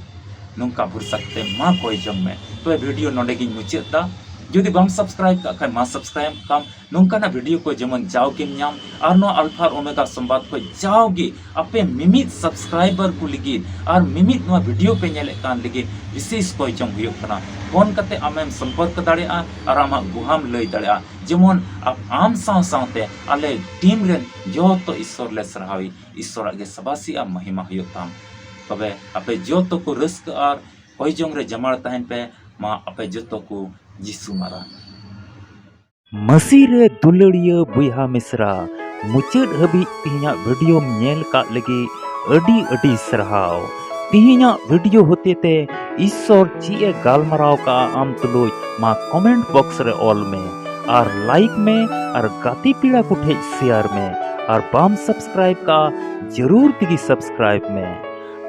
ᱱᱚᱝᱠᱟ ᱵᱷᱚᱨᱥᱟ ᱠᱟᱛᱮ ᱢᱟ ᱠᱚᱭ ᱡᱚᱝ ᱢᱮ᱾ ᱛᱚᱵᱮ ᱵᱷᱤᱰᱤᱭᱳ ᱱᱚᱰᱮ ᱜᱤᱧ ᱢᱩᱪᱟᱹᱫ ᱮᱫᱟ᱾ ᱡᱩᱫᱤ ᱵᱟᱢ ᱥᱟᱵᱥᱠᱨᱟᱭᱤᱵ ᱠᱟᱜ ᱠᱷᱟᱡ, ᱢᱟ ᱥᱟᱵᱥᱠᱨᱟᱭᱤᱵ ᱠᱟᱢ᱾ ᱱᱚᱝᱠᱟᱱᱟᱜ ᱵᱷᱤᱰᱤᱭᱳ ᱠᱚ ᱡᱮᱢᱚᱱ ᱡᱟᱣᱜᱮᱢ ᱧᱟᱢ ᱟᱨ ᱱᱚᱣᱟ ᱟᱞᱯᱷᱟ ᱟᱨ ᱳᱢᱮᱜᱟ ᱥᱚᱢᱵᱟᱫ ᱠᱷᱚᱡ ᱡᱟᱣᱜᱮ ᱟᱯᱮ ᱢᱤᱢᱤᱫ ᱥᱟᱵᱥᱠᱨᱟᱭᱵᱟᱨ ᱠᱚ ᱞᱟᱹᱜᱤᱫ ᱟᱨ ᱢᱤᱢᱤᱫ ᱱᱚᱣᱟ ᱵᱷᱤᱰᱤᱭᱳ ᱯᱮ ᱧᱮᱞᱮᱫ ᱠᱟᱱ ᱞᱟᱹᱜᱤᱫ ᱵᱤᱥᱮᱥ ᱠᱚᱭ ᱡᱚᱝ ᱦᱩᱭᱩᱜ ᱠᱟᱱᱟ᱾ ᱯᱷᱳᱱ ᱠᱟᱛᱮ ᱟᱢᱮᱢ ᱥᱚᱢᱯᱚᱨᱠ ᱫᱟᱲᱮᱭᱟᱜᱼᱟ ᱟᱨ ᱟᱢᱟᱜ ᱜᱩᱦᱟᱢ ᱞᱟᱹᱭ ᱫᱟᱲᱮᱭᱟᱜᱼᱟ᱾ ᱡᱮᱢᱚᱱ ᱟᱯ-, ᱟᱢ ᱥᱟᱶ ᱥᱟᱶᱛᱮ ᱟᱞᱮ ᱴᱤᱢ ᱨᱮᱱ ᱡᱚᱛᱚ ᱤᱥᱥᱚᱨ ᱞᱮ ᱥᱟᱨᱦᱟᱣᱤ, ᱤᱥᱥᱚᱨᱟᱜ ᱜᱮ ᱥᱟᱵᱟᱥᱤ ᱟᱨ ᱢᱚᱦᱤᱢᱟ ᱦᱩᱭᱩᱜ ᱛᱟᱢ᱾ ᱛᱚᱵᱮ ᱟᱯᱮ ᱡᱚᱛᱚ ᱠᱚ ᱨᱟᱹᱥᱠᱟᱹ ᱟᱨ ᱠᱚᱭ ᱡᱚᱝ ᱨᱮ ᱡᱟᱢᱟᱲ ᱛᱟᱦᱮᱱ ᱯᱮ᱾ ᱢᱟ ᱟᱯᱮ ᱡᱚᱛᱚ ᱠᱚ ᱡᱤᱥᱩ ᱢᱟᱨᱟᱝ᱾ ᱢᱟᱹᱥᱤ ᱨᱮ ᱫᱩᱞᱟᱹᱲᱤᱭᱟᱹ ᱵᱚᱭᱦᱟ ᱢᱤᱥᱨᱟ, ᱢᱩᱪᱟᱹᱫ ᱦᱟᱹᱵᱤᱡ ᱛᱮᱦᱮᱧᱟᱜ ᱵᱷᱤᱰᱤᱭᱳᱢ ᱧᱮᱞ ᱠᱟᱜ ᱞᱟᱹᱜᱤᱫ ᱟᱹᱰᱤ ᱟᱹᱰᱤ ᱥᱟᱨᱦᱟᱣ᱾ ᱛᱮᱦᱮᱧᱟᱜ ᱵᱷᱤᱰᱤᱭᱳ ᱦᱚᱛᱮᱛᱮ ᱤᱥᱥᱚᱨ ᱪᱮᱫ ᱮ ᱜᱟᱞᱢᱟᱨᱟᱣ ᱠᱟᱜᱼᱟ ᱟᱢ ᱛᱩᱞᱩᱡ, ᱢᱟ ᱠᱚᱢᱮᱱᱴ ᱵᱚᱠᱥ ᱨᱮ ᱚᱞ ᱢᱮ ᱟᱨ ᱞᱟᱭᱤᱠ ᱢᱮ ᱟᱨ ᱜᱟᱛᱮ ᱯᱮᱲᱟ ᱠᱚ ᱴᱷᱮᱡ ᱥᱮᱭᱟᱨ ᱢᱮ ᱟᱨ ᱵᱟᱢ ᱥᱟᱵᱥᱠᱨᱟᱭᱤᱵ ᱠᱟᱜᱼᱟ, ᱡᱟᱹᱨᱩᱲ ᱛᱮᱜᱮ ᱥᱟᱵᱥᱠᱨᱟᱭᱤᱵ ᱢᱮ᱾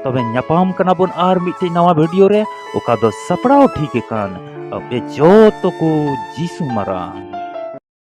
ᱛᱚᱵᱮ ᱧᱟᱯᱟᱢ ᱠᱟᱱᱟ ᱵᱚᱱ ᱟᱨ ᱢᱤᱫᱴᱮᱡ ᱱᱟᱣᱟ ᱵᱷᱤᱰᱤᱭᱳ ᱨᱮ, ᱚᱠᱟ ᱫᱚ ᱥᱟᱯᱲᱟᱣ ᱴᱷᱤᱠ ᱟᱠᱟᱱ ᱟᱯᱮ ᱡᱚᱛᱚ ᱠᱚ ᱡᱤᱥᱩ ᱢᱟᱨᱟᱝ᱾